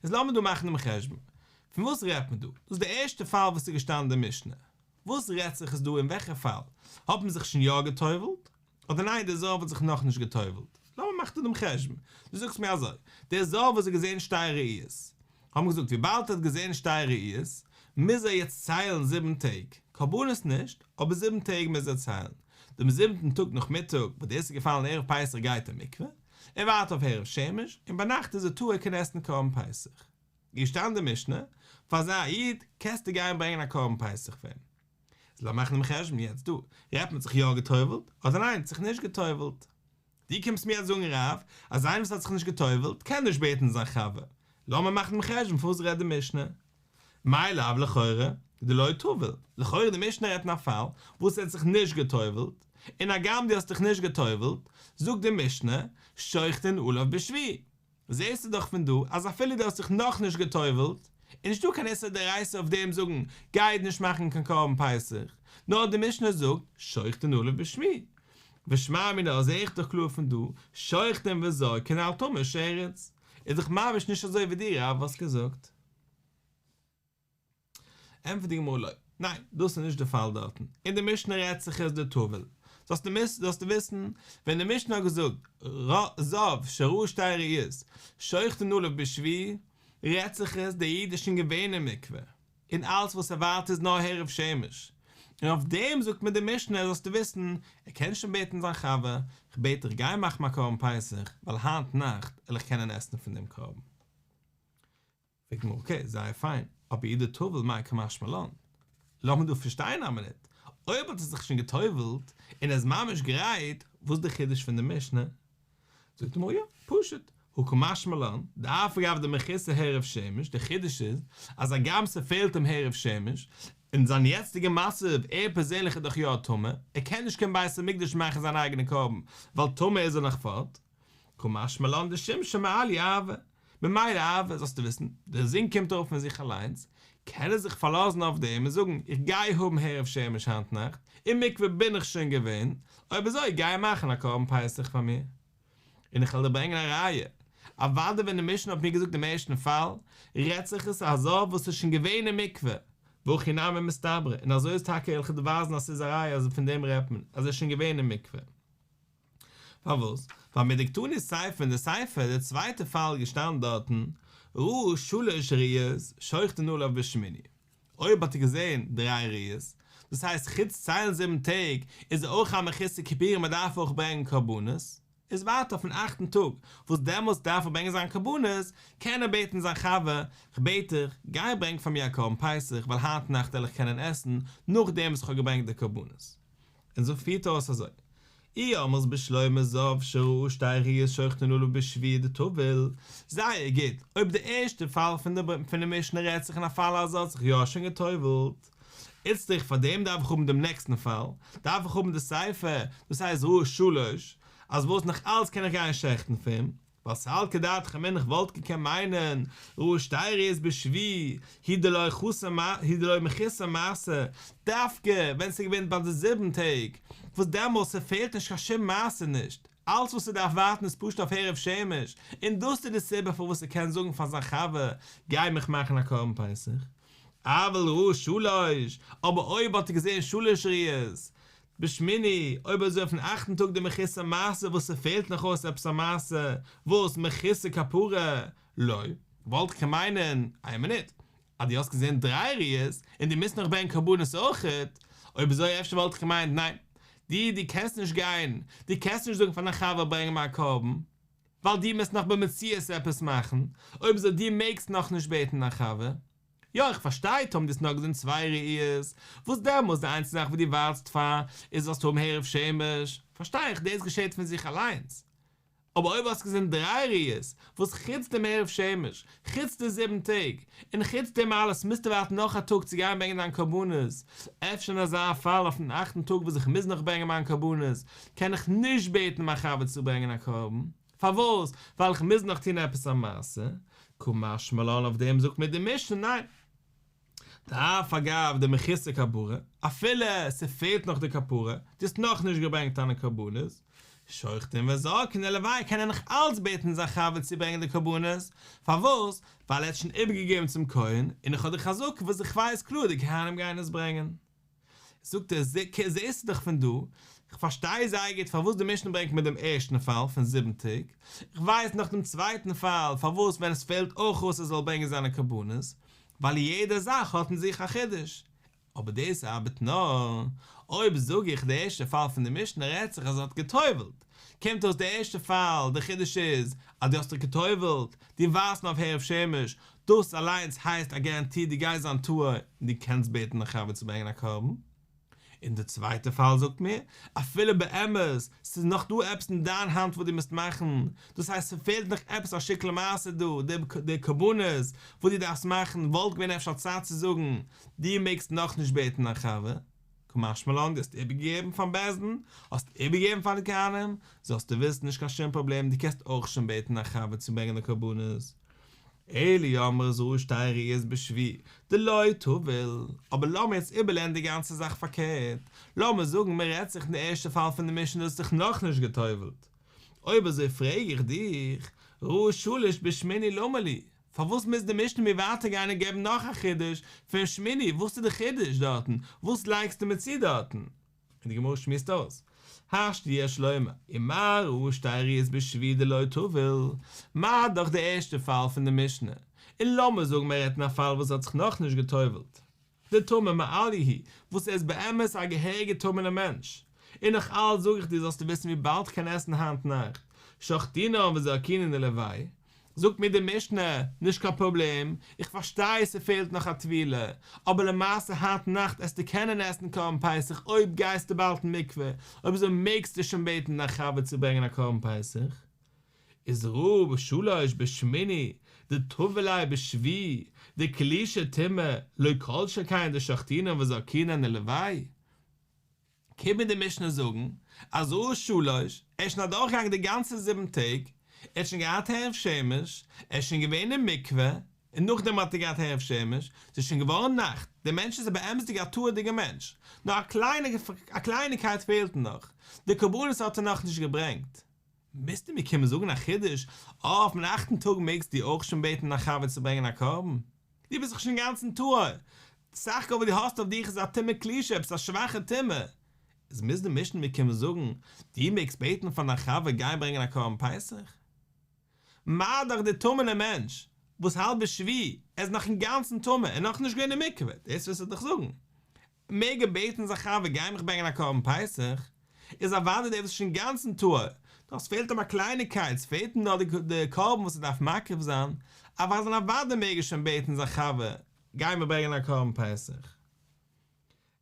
איז לאמיר דא מאכן דעם חשבון. פון וואס רעדט מען דא? דאס איז די ערשטע פאל וואס איז געשטאנען אין די משנה. וואס רעדט זיך עס דא אין וועלכע פאל? האט מען זיך שוין יא גע'טובל'ט? אדער ניין דער זב האט זיך נאכנישט גע'טובל'ט? לאמיר מאכן דא דעם חשבון. דו זאגסט מיר אזוי, דער זב וואס האט געזען שתי ראיות, האבן געזאגט וויבאלד ער האט געזען שתי ראיות, מוז ער יעצט ציילן זיבן טעג, קרבנות נישט, אבער זיבן טעג מוז ער ציילן. דעם זיבנטן טאג נאכמיטאג, וואס דאס איז געפאלן ערב פסח גייט ער אין מקווה, ער ווארט אויף הערב שמש, און ביינאכט איז ער טהור קען עסן קרבן פסח. געשטאנען די משנה, פאר אזא איד קענסטו גיין ברענגען א קרבן פסח פאר אים. איז לאמיר מאכן דעם חשבון יעצט דא, רעדט מען זיך יא גע'טובל'ט, אדער ניין, זיך נישט גע'טובל'ט. דו קומסט מיר יעצט זאגן רב, אז איינער וואס האט זיך נישט גע'טובל'ט קען נישט בעטן זיין חבר. לאמיר מאכן דעם חשבון פון וואס רעדט די משנה. מאי לאו לכאורה דלא טביל, לכאורה די משנה רעדט אין א פאל וואס ער האט זיך נישט גע'טובל'ט, און הגם דו האסט דיך נישט גע'טובל'ט, זאגט די משנה, שוחטין עליו בשביעי. זעסטו דאך פון דא אז אפילו דו האסט זיך נאכנישט גע'טובל'ט, איז נישטא קיין איסור דאורייתא אויף דעם זאגן גיי נישט מאכן קיין קרבן פסח, נאר די משנה זאגט שוחטין עליו בשביעי. ושמע מינה זעה איך דאך קלאר פון דא, שוחטין וזורקין על טמא שרץ. איז דאך ממש נישט אזוי ווי דו רב האסט געזאגט. ענטפערט די גמרא לא, ניין, דאס איז נישט די פאל דארטן, אין די משנה רעדט זיך עס דטביל, זאלסטו וויסן, ווען די משנה האט געזאגט זב שראה שתי ראיות שוחטין עליו בשביעי, רעדט זיך עס דער איד איז שוין געווען אין מקווה, און אלץ וואס ער ווארט איז נאר הערב שמש, און אויף דעם זאגט מיר די משנה זאלסטו וויסן, ער קען שוין בעטן זיין חבר, כ'בעט דיך גיי מאך מיר א קרבן פסח, ווייל היינט נאכט וועל איך קענען עסן פון דעם קרבן. פרעגט די גמרא, אקעי, זייער פיין, אבער אי דטביל מאי קא משמע לן? לאמיר דא פארשטיין א מינוט, אויב האט ער זיך שוין גע'טובל'ט און ער איז ממש גרייט, וואס איז די חידוש פון די משנה? זאגט די גמרא, יא, פשוט, הא קא משמע לן, דאף על גב דמחוסר הערב שמש, די חידוש איז, אז הגם ס'פעלט אים הערב שמש, אין זיין יעצטיגע מצב, ער פערזענליך איז דאך יא טמא, ער קען נישט קיין בית המקדש מאכן זיין אייגענע קרבן, ווייל טמא איז ער נאך פארט, קא משמע לן דשימשא מעליא ערבא, ממילא ערבא זאלסטו וויסן, די זון קומט ארויף פון זיך אליינס, קען ער זיך פארלאזן אויף דעם און זאגן, איך גיי האבן הערב שמש היינט נאכט, אין מקווה בין איך שוין געווען, אויב אזוי גיי מאכן א קרבן פסח פאר מיר. און איך וועל דיר ברענגען א ראיה, אוודאי ווען די משנה האט מיר געזאגט דעם ערשטן פאל, רעדט זיך עס א זב וואס איז שוין געווען אין מקווה, והכי נמי מסתברא, און אזוי איז טאקע וועל איך דיר ווייזן אז ס'איז א ראיה אז פון דעם רעדט מען, אז ער איז שוין געווען אין מקווה. פארוואס? ווייל מדקתני סיפא אין די סיפא די צווייטע פאל געשטאנען דארטן ראה שלש ראיות שוחטין עליו בשמיני אויב האט ער געזען דריי ראיות דאס הייסט חוץ ציילן זיבן טעג איז ער אויך א מחוסר כיפורים מען דארף אויך ברענגען קרבנות איז ווארט אויפן אכטן טאג וואס דעמאלטס דארף ער ברענגען זיין קרבנות קען ער בעטן זיין חבר כ'בעט דיך גיי ברענג פאר מיר א קרבן פסח ווייל היינט נאכט וועל איך קענען עסן נאכדעם וואס כ'האב געברענגט די קרבנות. און אזוי פירט אויס אזוי, אי אמרת בשלמא זב שראה שתי ראיות שוחטין עליו בשביעי דטביל, זייער גוט, אויב די ערשטע פאל פון די פון די משנה רעדט זיך אין א פאל אז ער האט זיך יא שוין גע'טובל'ט, איצטעך פאר דעם דארף איך האבן דעם נעקסטן פאל, דארף איך האבן די סיפא, דאס הייסט ראה שלש, אז וואס נאך אלץ קען איך גיין שעכטן פאר אים, ווייל סלקא דעתך אמינא איך וואלט געקענט מיינען ראה שתי ראיות בשביעי הוא דלא חסר הוא דלא מחוסר מעשה דווקא ווען ס'איז געווען ביי די זיבן טעג וואס דעמאלס ס'פעלט נישט קיין שום מעשה נישט אלץ וואס ס'דארף ווארטן איז פשוט אויף הערב שמש און דאס איז די סיבה פארוואס ער קען זאגן פאר זיין חבר גיי מיך מאכן א קרבן פסח אבל ראה שלש אבער אויב האט ער געזען שלש ראיות בשמיני, אויב אזוי אויפן אכטן טאג דמחוסר מעשה וואס ס'פעלט נאך אויס עפעס א מעשה, וואס מחוסר כפרה, לא, וואלט איך קען מיינען, איין מינוט, אז דו האסט געזען דריי ראיות, און דו מוזט נאך ברענגען קרבנות אויכעט, אויב אזוי אפשר וואלט איך געמיינט ניין, דו דו קענסט נישט גיין, דו קענסט נישט זאגן פאר דיין חבר ברענג מיר א קרבן, ווייל דו מוזט נאך במציאות עפעס מאכן, אויב אזוי דו מעגסט נאכנישט בעטן דיין חבר. יא איך פארשטיי טאמער דו האסט נאר געזען צוויי ראיות, וואס דעמאלס די איינציגע זאך וואס דו ווארטסט פאר איז זאלסט האבן הערב שמש, פארשטיי איך דאס געשעט פון זיך אליינס. אבער אויב האסט געזען דריי ראיות, וואס חוץ דעם הערב שמש, חוץ די זיבן טעג, און חוץ דעם אלעס מוזטו ווארטן נאך א טאג צו גיין ברענגען דיין קרבנות, אפשר אין אזא פאל אויפן אכטן טאג וואס איך מוז נאך ברענגען מיין קרבנות, קען איך נישט בעטן מיין חבר צו ברענגען א קרבן, פארוואס? ווייל איך מוז נאך טון עפעס א מעשה? קא משמע לן אויף דעם זאגט מיר די משנה ניין. דאף על גב דמחוסר כפרה, אפילו ס'פעלט נאך די כפרה, דו האסט נאכנישט געברענגט דיינע קרבנות, שוחטין וזורקין עילויה קען ער נאך אלץ בעטן זיין חבר צו ברענגען די קרבנות, פארוואס? ווייל ער האט שוין איבערגעגעבן צום כהן, און איך האב די חזקה וואס איך ווייס קלאר די כהנים גייען עס ברענגען. זאגט ער, זעסטו דאך פון דא, איך פארשטיי זייער גוט פארוואס די משנה ברענגט מיר דעם ערשטן פאל פון זיבן טעג, איך ווייס נאך דעם צווייטן פאל פארוואס ווען עס פעלט אויך אויס ער זאל ברענגען זיינע קרבנות, ווייל יעדע זאך האט אין זיך א חידוש. אבער דאס ארבעט נאר אויב זאג איך די ערשטע פאל פון די משנה רעדט זיך אז ער האט גע'טובל'ט, קומט אויס די ערשטע פאל די חידוש איז אז דו האסט דיך גע'טובל'ט, דו ווארטסט נאר אויף הערב שמש, דאס אליינס הייסט א גאראנטי דו גייסט זיין טהור און דו קענסט בעטן דיין חבר צו ברענגען א קרבן. און די צווייטע פאל זאגט מיר, אפילו באמת, ס'איז נאך דא עפעס אין דיין האנט וואס דו מוזט מאכן, דאס הייסט ס'פעלט נאך עפעס א שטיקל מעשה דא, די קרבנות וואס דו דארפסט מאכן, וואלט געווען אפשר א צד צו זאגן, דו מעגסט נאכנישט בעטן דיין חבר, קא משמע לן דו האסט איבערגעגעבן פארן בית דין, האסט איבערגעגעבן פאר די כהנים, זאלסטו וויסן נישט קיין שום פראבלעם דו קענסט אויך שוין בעטן דיין חבר צו ברענגען די קרבנות. אלא אי אמרת ראה שתי ראיות בשביעי דלא טביל, אבער לאמיר יעצט איבערלערנען די גאנצע זאך פארקערט, לאמיר זאגן מען רעדט זיך אין די ערשטע פאל פון די משנה דו האסט זיך נאכנישט גע'טובל'ט, אויב אזוי פרעג איך דיך, ראה שלש בשמיני למה לי, פארוואס מוז די משנה מיר ווייטער גיין און געבן נאך א חידוש פון שמיני, וואס איז די חידוש דארטן, וואס לייגסטו מיר צו דארטן? און די גמרא שמועסט אויס, השתא יש לומר, ומה ראה שתי ראיות בשביעי דלא טביל, מה דאך די ערשטע פאל פון די משנה, און לאמיר זאגן מען רעדט אין א פאל וואס האט זיך נאכנישט גע'טובל'ט, דטמא מעליא הוא, וואס ער איז באמת א געהעריגע טמא'נער מענטש, און נאך אלץ זאג איך דיר זאלסטו וויסן וויבאלד כ'קען עסן היינט נאכט, שחטינן וזרקינן עילויה, זאגט מיר די משנה, נישט קיין פראבלעם, איך פארשטיי ס'פעלט נאך א טבילה, אבער למעשה היינט נאכט עסטו קענען עסן קרבן פסח אויב גייסטו באלד אין מקווה, אויב אזוי מעגסטו שוין בעטן דיין חבר צו ברענגען א קרבן פסח. איז ראה שלש בשמיני דטביל ליה בשביעי דקלישא טומאה לא כל שכן דשחטינן וזרקינן עילויה. קומט מיר די משנה זאגן אז ראה שלש, ער איז שוין אדורכגעגאנגען די גאנצע זיבן טעג, ער האט שוין געהאט הערב שמש, ער איז שוין געווען אין מקווה, און נאכדעם האט ער געהאט הערב שמש, ס'איז שוין געווארן נאכט, דער מענטש איז א באמת'דיג א טהור'דיגער מענטש, נאר א קליינע א קלייניקייט פעלט אים נאך, די קרבנות האט ער נאכנישט געברענגט. מוזטו מיר קומען זאגן א חידוש, אויפן אכטן טאג מעגסטו אויך שוין בעטן דיין חבר צו ברענגען א קרבן? דו ביסט דאך שוין אינגאנצן טהור, סך הכל וואס דו האסט אויף דיך איז א טומאה קלושה, עפעס א שוואכע טומאה. איז מוז די משנה מיר קומען זאגן, דו מעגסט בעטן פאר דיין חבר גיין ברענגען א קרבן פסח? מה דאך דער טמא'נער מענטש וואס האלט בשביעי, ער איז נאך אינגאנצן טמא, ער איז נאכנישט געווען אין מקווה, דאס וועסטו דאך זאגן. מעג ער בעטן זיין חבר גיי מיך ברענגען א קרבן פסח, איז אוודאי דער וואס איז שוין אינגאנצן טהור, נאר ס'פעלט אים א קלייניקייט, ס'פעלט אים נאר די קרבן וואס ער דארף מקריב זיין, אוודאי און אוודאי מעג ער שוין בעטן זיין חבר גיי מיר ברענגען א קרבן פסח.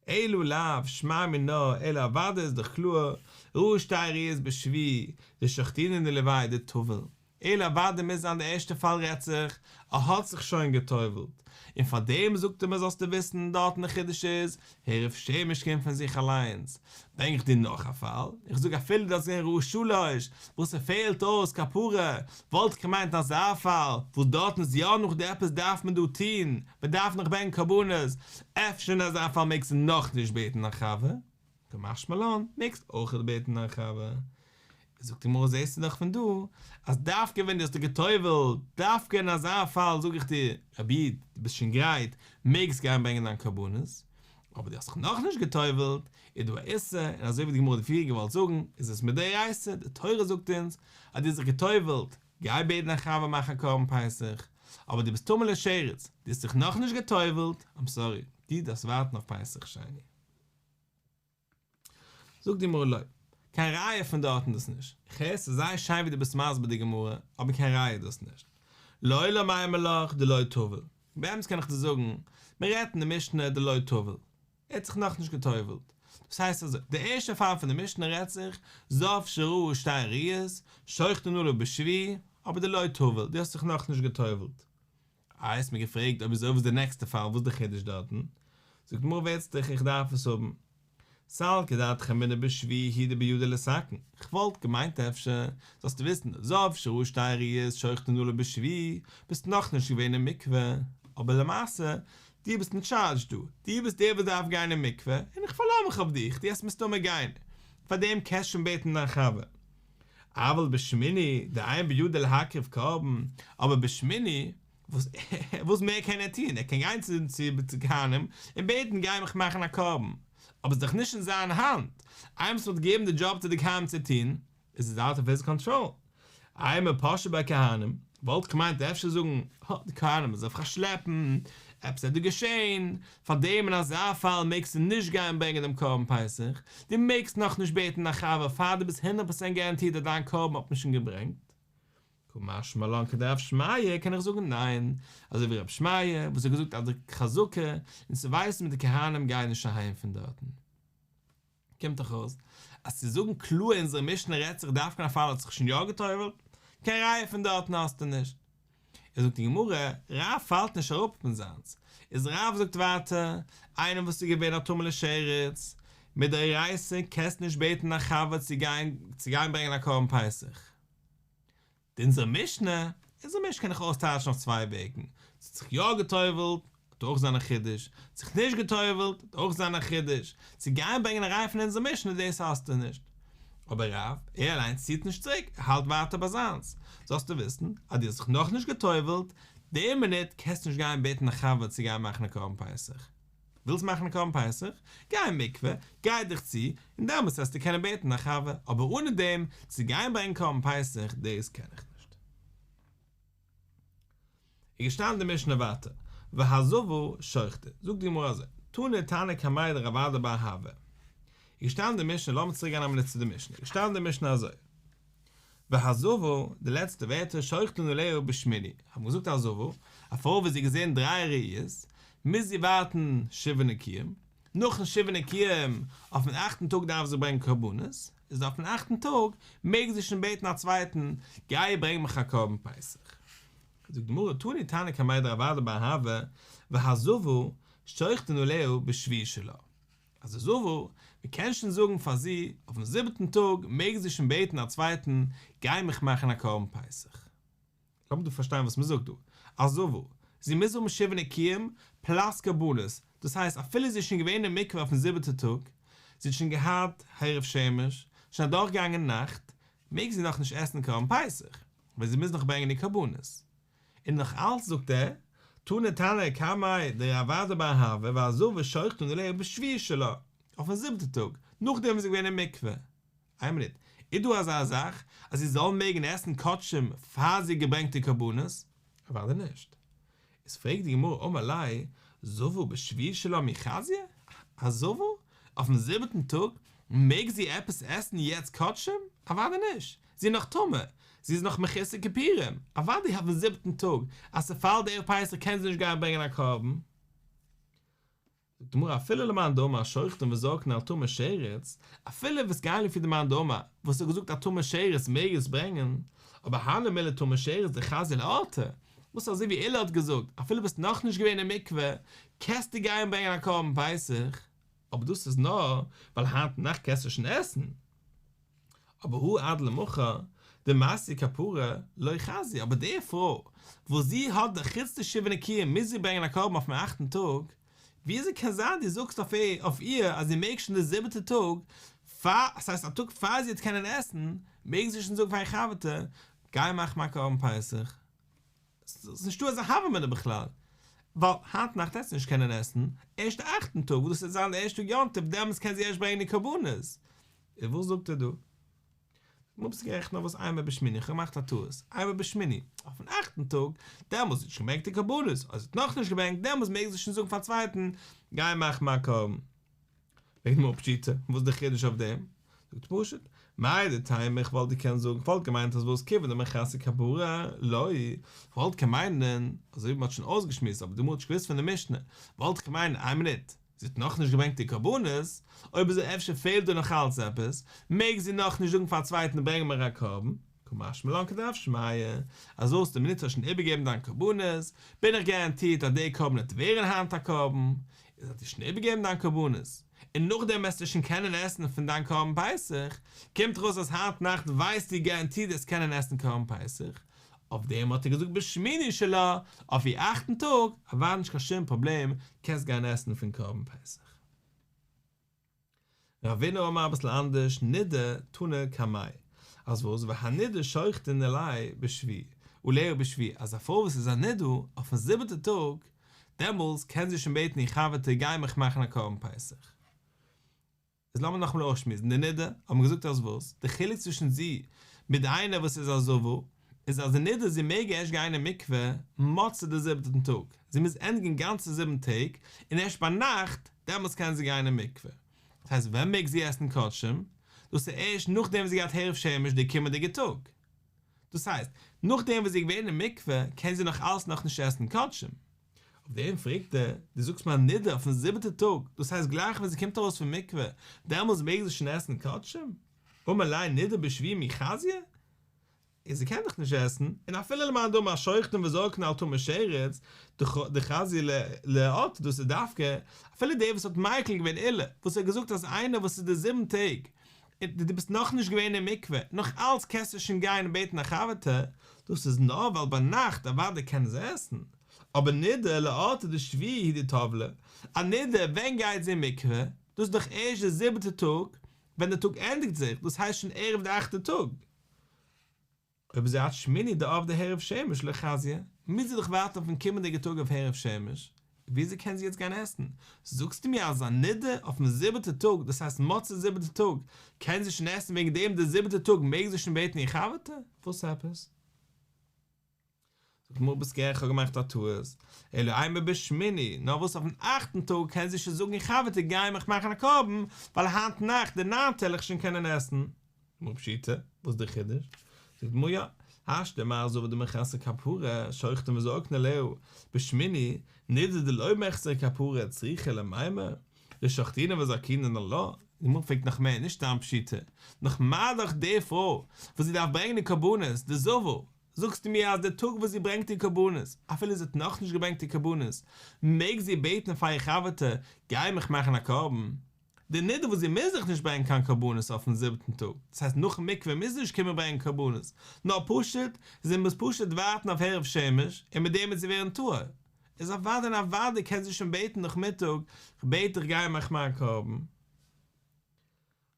אלא לאו שמע מינה אלא אוודאי איז דאך קלאר, ראה שתי ראיות בשביעי, דשחטינן עילויה דטביל. אלא אוודאי מוז זיין די ערשטע פאל רעדט זיך, ער האט זיך שוין גע'טובל'ט, און פאר דעם זאגט ער מיר זאלסטו וויסן דארטן די חידוש איז, הערב שמש קומט פון זיך אליינס, ברענג איך דיר נאך א פאל, איך זאג אפילו דאס געווען ראה שלש, וואס ס'פעלט אויס כפרה, וואלט איך געמיינט אזא פאל, וואס דארטן איז יא נאך דא עפעס דארף מען דא טוהן, מען דארף נאך ברענגען קרבנות, אפשר אין אזא פאל מעגסטו נאכנישט בעטן דיין חבר. קא משמע לן, מעגסט אויכעט בעטן דיין חבר. זאגט די גמרא זעסטו דאך פון דא אז דווקא ווען דו האסט דיך גע'טובל'ט, דווקא אין אזא פאל זאג איך דיר, רבי איד, דו ביסט שוין גרייט, מעגסט גיין ברענגען דיין קרבנות, אבער דו האסט דיך נאכנישט גע'טובל'ט, איז דא א איסור, און אזוי ווי די גמרא האט פריער געוואלט זאגן, איז עס מדאורייתא, די תורה זאגט אונז אז דו האסט זיך גע'טובל'ט, גיי בעט דיין חבר מאך א קרבן פסח, אבער דו ביסט טמא לשרץ, דו האסט זיך נאכנישט גע'טובל'ט, איים סארי, דו דארפסט ווארטן אויף פסח שני. זאגט די גמרא לא, קיין ראיה פון דארטן דאס נישט, איך הער ס'איז זייער שיין ווי דו ביסט מסביר די גמרא, אבער קיין ראיה דאס נישט. לעולם אימא לך דלא טביל, באמת קען איך דיר זאגן, מען רעדט אין די משנה דלא טביל, ער האט זיך נאכנישט גע'טובל'ט. דאס הייסט אזוי, די ערשטע פאל פון די משנה רעדט זיך, זב שראה שתי ראיות, שוחטין עליו בשביעי, אבער דלא טבל, דו האסט זיך נאכנישט גע'טובל'ט. איי האסט מיר געפרעגט אויב אזוי וואס איז די נעקסטע פאל, וואס איז די חידוש דארטן? זאגט די גמרא ווערטס דיך איך דארף עס האבן. סלקא דעתך אמינא בשביעי הוא דבידיה לתקן, כ'וואלט געמיינט אפשר זאלסטו וויסן, זב שראה שתי ראיות שוחטין עליו בשביעי, ביסט נאכנישט געווען אין מקווה, אבער למעשה דו ביסט אין טשארדזש דא, דו ביסט דער וואס דארף גיין אין מקווה, און איך פארלאז מיך אויף דיך, דו וועסט מסתמא גיין, פארדעם קענסט שוין בעטן דיין חבר. אבל בשמיני דאין בידו להקריב קרבן, אבער בשמיני, וואס וואס מער קען ער טון, ער קען גיין צו צו כהנים און בעטן גיי מיך מאכן א קרבן, אבער ס'איז דאך נישט אין זיין האנט, איינמאל מ'האט געגעבן די דזשאב צו די כהנים צו טון, איז עס אוט אוו היז קאנטראל. אימא פשעי ביה כהנים, וואלט געמיינט אפשר זאגן, הא, די כהנים וועלן זיך פארשלעפן, עפעס וועט דא געשען, פארדעם אין אזא פאל מעגסטו נישט גיין ברענגען דעם קרבן פסח, דו מעגסט נאכנישט בעטן א חבר פאר דו ביסט הונדערט פראצענט גאראנטירט אז דיין קרבן האט מען שוין געברענגט. קא משמע לן כדרב שמעיה קען איך זאגן ניין, אזוי ווי רב שמעיה וואס האט געזאגט אז די חזקה און ס'ווייסט מיט די כהנים גייען נישט אהיים פון דארטן. קומט דאך אויס אז צו זאגן קלאר אונזערע משנה רעדט זיך דווקא אין א פאל האט זיך שוין יא גע'טובל'ט, קיין ראיה פון דארטן האסטו נישט. איז זאגט די גמרא, רב פאלט נישט אראפ פון זיינס, איז רב זאגט ווייטער, איינער וואס איז געווען א טמא לשרץ, מדאורייתא קענסט נישט בעטן א חבר צו גיין צו גיין ברענגען א קרבן פסח. אונזער משנה, אונזער משנה קען איך אויסטייטשן אויף צוויי וועגן, ס'האט זיך יא גע'טובל'ט, וועט אויך זיין א חידוש, האט זיך נישט גע'טובל'ט, וועט אויך זיין א חידוש, צו גיין ברענגען א ראיה פון אונזער משנה דאס האסטו נישט. אבער רב, ער אליינס ציט נישט צוריק, ער האלט ווייטער ביי זיינס. זאלסטו וויסן, אז דו האסט זיך נאכנישט גע'טובל'ט, די מינוט קענסטו נישט גיין בעטן א חבר צו גיין מאכן א קרבן פסח. ווילסט מאכן א קרבן פסח? גיי אין מקווה, גרייט דיך צו, און דעמאלטס וועסטו קענען בעטן א חבר, אבער אנע דעם, צו גיין ברענגען קרבן פסח, דאס קען איך נישט. איז געשטאנען די משנה ווייטער, והזבה שוחטין, זאגט די גמרא אזוי, תני תנא קמיה דרב אדא בר אהבה, איז געשטאנען די משנה, לאמיר צוריק גיין א מינוט צו די משנה, איז געשטאנען די משנה אזוי, והזבה, די לעצטע ווערטער שוחטין עליה בשמיני, האבן געזאגט א זבה, א פרוי וואס זי האט געזען דריי ראיות, מוז זי ווארטן שבעה נקיים, נאכן שבעה נקיים, אויפן אכטן טאג דארף זי ברענגען קרבנות, איז אויפן אכטן טאג מעג זי שוין בעטן א צווייטן, גיי ברענג מיך א קרבן פסח. זאגט די גמרא, תני תנא קמיה דרב אדא בר אהבה, והזבה שוחטין עליה בשביעי שלה. אז די זבה, מען קען שוין זאגן פאר זי, אויפן זיבעטן טאג מעג זי שוין בעטן א צווייטן, גיי מיך מאכן א קרבן פסח. לאמיר דא פארשטיין וואס מען זאגט דא. א זבה, זי מוז האבן שבעה נקיים פלאס קרבנות, דאס הייסט אפילו זי איז שוין געווען אין מקווה אויפן זיבעטע טאג, זי האט שוין געהאט הערב שמש, שוין אדורכגעגאנגען נאכט, מעג זי נאכנישט עסן קרבן פסח, ווייל זי מוז נאך ברענגען די קרבנות. און נאך אלץ זאגט ער, תני תנא קמיה דרב אדא בר אהבה והזבה שוחטין עליה בשביעי שלה, אויפן זיבעטע טאג, נאכדעם וואס זי איז געווען אין מקווה. איין מינוט, איז דא אזא זאך אז זי זאל מעגן עסן קדשים פאר זי האט געברענגט די קרבנות? אוודאי נישט. איז פרעגט די גמרא אמר ליה, זבה בשביעי שלה מי חזיא? א זבה אויפן זיבעטן טאג מעג זי עפעס עסן יעצט קדשים? אוודאי נישט, זי איז נאך טמא, זי איז נאך מחוסר כיפורים, אוודאי אויפן זיבעטן טאג אז ס'פאלט ערב פסח קען זי נישט גיין ברענגען א קרבן. זאגט די גמרא אפילו למאן דאמר שוחטין וזורקין על טמא שרץ, אפילו וועסט גיין לפי די מאן דאמר וואס האט געזאגט א טמא שרץ מעג עס ברענגען, אבער הני מילי טמא שרץ דחזיא לאורתא, וואס אזוי ווי עולא האט געזאגט אפילו ביסט נאכנישט געווען אין מקווה קענסטו גיין ברענגען א קרבן פסח, אבער דאס איז נאר ווייל היינט נאכט קענסטו שוין עסן. אבער הא עד למחר דמתיא כפרה לא חזיא, אבער די פרוי וואס זי האט די חוץ די שבעה נקיים מוז זי ברענגען א קרבן אויפן אכטן טאג, וויאזוי קען זיין דו זאגסט אויף איר אז זי מעג שוין די זיבעטע טאג פאר, ס'הייסט א טאג פאר זי וועט קענען עסן, מעג זי שוין זאגן פאר איר חבר'טע, גיי מאך מיר א קרבן פסח. ס'איז נישטא אזא הוה אמינא בכלל, ווייל היינט נאכט וועט זי נישט קענען עסן, ערשט די אכטן טאג וואס דאס וועט זיין די ערשטע טאג יום טוב, דעמאלטס קען זי ערשט ברענגען די קרבנות. און וואס זאגט ער דא? נו ביסט גערעכט נאר וואס אימא בשמיני, איך האב געמאכט א טעות, אימא בשמיני, אויפן אכטן טאג, דעמאלטס האט זי שוין געברענגט די קרבנות, אויב זי האט נאכנישט געברענגט, דעמאלטס מעג זי שוין זאגן פארן צווייטן, גיי מאך מיר א קרבן. פרעגט די גמרא פשיטא, וואס איז די חידוש אויף דעם? זאגט פשוט, מהו דתימא איך וואלט געקענט זאגן, כ'וואלט געמיינט אז וואס כיוון דמכסה כפרה, לא, כ'וואלט געקענט מיינען, אזוי ווי מ'האט שוין אויסגעשמועסט אבער די גמרא האט נישט געוואוסט פון די משנה, וואלט איך געמיינט, איין מינוט. זי האט נאכנישט געברענגט די קרבנות, אויב אזוי אפשר פעלט דא נאך אלץ עפעס, מעג זי נאכנישט זאגן פאר א צווייטן ברענג מיר א קרבן, קא משמע לן כדרב שמעיה, אז וואס די מינוט האסט שוין איבערגעגעבן דיין קרבנות, בין איך גאראנטירט אז דער קרבן וועט ווערן היינט א קרבן, איז אז דו שוין איבערגעגעבן דיין קרבנות, און נאכדעם וועסטו שוין קענען עסן פון דיין קרבן פסח, קומט ארויס אז היינט נאכט ווייסטו גאראנטירט וועסט קענען עסן קרבן פסח, אויף דעם האט ער געזאגט בשמיני שלה, אויף איר אכטן טאג, אוודאי נישט קיין שום פראבלעם, קענסט גיין עסן פון קרבן פסח. רבינא אמר אביסל אנדערש, נידה תנא קמיה, אז וואס והנידה שוחטין עליה בשביעי, עליה בשביעי, אז א פרוי וואס איז א נידה, אויפן זיבעטע טאג, דעמאלס קען זי שוין בעטן איר חבר'טע גיי מיך מאכן א קרבן פסח. איז לאמיר נאכאמאל אויסשמועסן, די נידה, האט מען געזאגט אז וואס? די חילוק צווישן זי מיט איינער וואס איז א זבה, איז אז די נידה זי מעג ערשט גיין אין מקווה מוצאי די זיבעטן טאג, זי מוז ענדיגן גאנצע זיבן טעג, און ערשט ביינאכט דעמאלטס קען זי גיין אין מקווה. דאס הייסט ווען מעג זי עסן קדשים? דאס איז ערשט נאכדעם וואס זי געהאט הערב שמש די קומענדיגע טאג. דאס הייסט, נאכדעם וואס זי איז געווען אין מקווה קען זי נאך אלץ נאכנישט עסן קדשים. אויף דעם פרעגט ער, דו זאגסט מיר א נידה אויפן זיבעטע טאג, דאס הייסט גלייך ווען זי קומט ארויס פון מקווה, דעמאלס מעג זי שוין עסן קדשים? אמר ליה נידה בשביעי מי חזיא? און זי קען דאך נישט עסן, און אפילו למאן דאמר שוחטין וזורקין על טמא שרץ, דחזיא לאורתא דאס איז דווקא, אפילו דער וואס האט מיקל געווען עולא, וואס האט געזאגט אז איינער וואס איז די זיבן טעג, און דו ביסט נאכנישט געווען אין מקווה, נאך אלץ קענסטו שוין גיין און בעטן א חבר'טע, דאס איז נאר ווייל ביינאכט אוודאי קענען זיי עסן, אבער נידה לאורתא דשביעי הוא דטבלה, א נידה ווען גייט זי אין מקווה, דאס איז דאך ערשט די זיבעטע טאג, ווען די טאג ענדיגט זיך, דאס הייסט שוין ערב די אכטע טאג. אויב אזוי עד שמיני דעבדא הערב שמש לא חזיא, מוז זי דאך ווארטן אויפן קומענדיגע טאג אויף הערב שמש, וויאזוי קען זי יעצט גיין עסן? זאגסטו מיר אז א נידה אויפן זיבעטע טאג, דאס הייסט מוצאי זיבעטע טאג, קען זי שוין עסן וועגן דעם די זיבעטע טאג מעג זי שוין בעטן איר חבר'טע? וואס עפעס? זאגט די גמרא ביסט גערעכט כ'האב געמאכט א טעות, אלא אימא בשמיני, נאר וואס אויפן אכטן טאג קען זי שוין זאגן איר חבר'טע גיי מיך מאכן א קרבן, ווייל היינט נאכט די ניינטע וועל איך שוין קענען עסן. גמרא פשיטא, וואס איז די חידוש? זאגט די גמרא יא, השתא מה זבה דמיחסרא כפרה, שוחטין וזורקין עליה, בשמיני, נידה דלא מיחסרא כפרה צריכא למימר, דשחטינן וזרקינן עלה, די גמרא פרעגט נאך מער, נישט סתם פשיטא, נאך מה דאך די פרוי וואס זי דארף ברענגען די קרבנות, די זבה, זאגסטו מיר אז די טאג וואס זי ברענגט די קרבנות, אפילו זי האט נאכנישט געברענגט די קרבנות, מעג זי בעטן פאר איר חבר'טע, גיי מיך מאכן א קרבן? די נידה וואס זי מוז זיך נישט ברענגען קיין קרבנות אויפן זיבעטן טאג, דאס הייסט נאכן מקווה מוז זי נישט קומען ברענגען קרבנות, נאר פשוט, זי מוז פשוט ווארטן אויף הערב שמש, און מיט דעם וועט זי ווערן טהור. איז אוודאי און אוודאי קען זי שוין בעטן נאכמיטאג, כ'בעט דיך גיי מאך מיר א קרבן.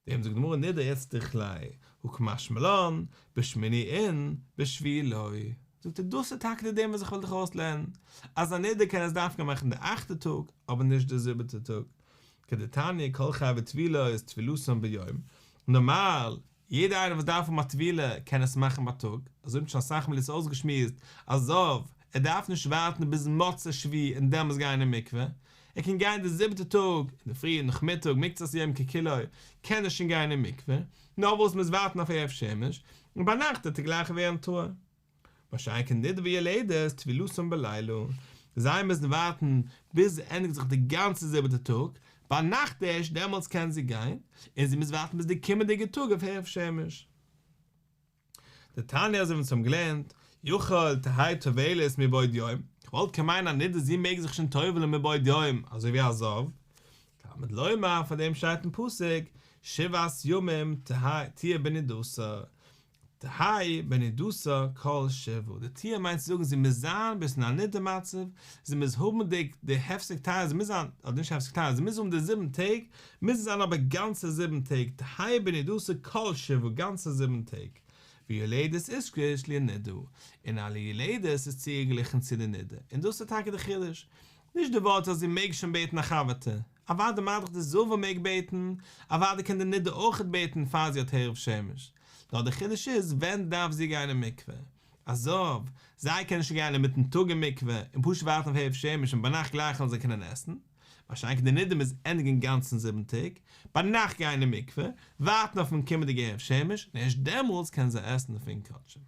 דעם זאגט די גמרא נידה איצטריכא ליה, הא קא משמע לן, בשמיני אין, בשביעי לא. זאגט ער דאס איז טאקע די דין וואס איך וויל דיך אויסלערנען, אז א נידה קען עס דווקא מאכן די אכטע טאג, אבער נישט די זיבעטע טאג. כדתניא כל חייבי טבילות טבילתן ביום, נארמאל יעדער איינער וואס דארף האבן א טבילה קען עס מאכן בייטאג, אזוי האט מען שוין אסאך מאל יעצט אויסגעשמועסט, א זב, ער דארף נישט ווארטן ביז מוצאי שביעי און דעמאלס גיין אין מקווה, ער קען גיין די זיבעטע טאג, אינדערפרי, נאכמיטאג, מקצת היום ככולו, קען ער שוין גיין אין מקווה, נאר וואס מ'מוז ווארטן אויף הערב שמש, און ביינאכט וועט ער גלייך ווערן טהור. מה שאין כן נידה ויולדת טבילתן בלילה, זיי מוזן ווארטן ביז עס ענדיגט זיך די גאנצע זיבעטע טאג, ביינאכט ערשט דעמאלטס קען זי גיין, און זי מוז ווארטן ביז די קומענדיגע טאג אויף הערב שמש. דתניא אזוי ווי אונז האבן געלערנט, יכול תהא טובלת מבעוד יום, איך וואלט קען מיינען א נידה זי מעג זיך שוין טובל'ן מבעוד יום אזוי ווי א זב, תלמוד לומר פאר דעם שטייט אין פסוק שבעת ימים תהיה בנדתה, תהא בנדתה כל שבעה, די תהיה מיינט צו זאגן זי מוז זיין ביז אין א נידה מצב, זי מוז האבן די די הפסק טהרה, זי מוז זיין, אדער נישט הפסק טהרה, זי מוז האבן די זיבן טעג, מוז זיין אבער גאנצע זיבן טעג, תהא בנדתה כל שבעה, גאנצע זיבן טעג, ויולדת איתקש לנידה, און א יולדת איז צוגעגליכן צו די נידה, און דאס איז טאקע די חידוש, נישט די ווארט אז זי מעג שוין בעטן א חבר'טע, אוודאי מה דאך די זבה מעג בעטן, אוודאי קען די נידה אויכעט בעטן פאר זי האט הערב שמש, נאר די חידוש איז ווען דארף זי גיין אין מקווה, א זב, זיי קענען שוין גיין אינמיטן טאג אין מקווה און פשוט ווארטן אויף הערב שמש און ביינאכט גלייך וועלן זיי קענען עסן, מה שאין כן די נידה מוז ענדיגן גאנצן זיבן טעג, ביינאכט גיין אין מקווה, ווארטן אויפן קומענדיגע הערב שמש, און ערשט דעמאלטס קענען זיי עסן פון קדשים.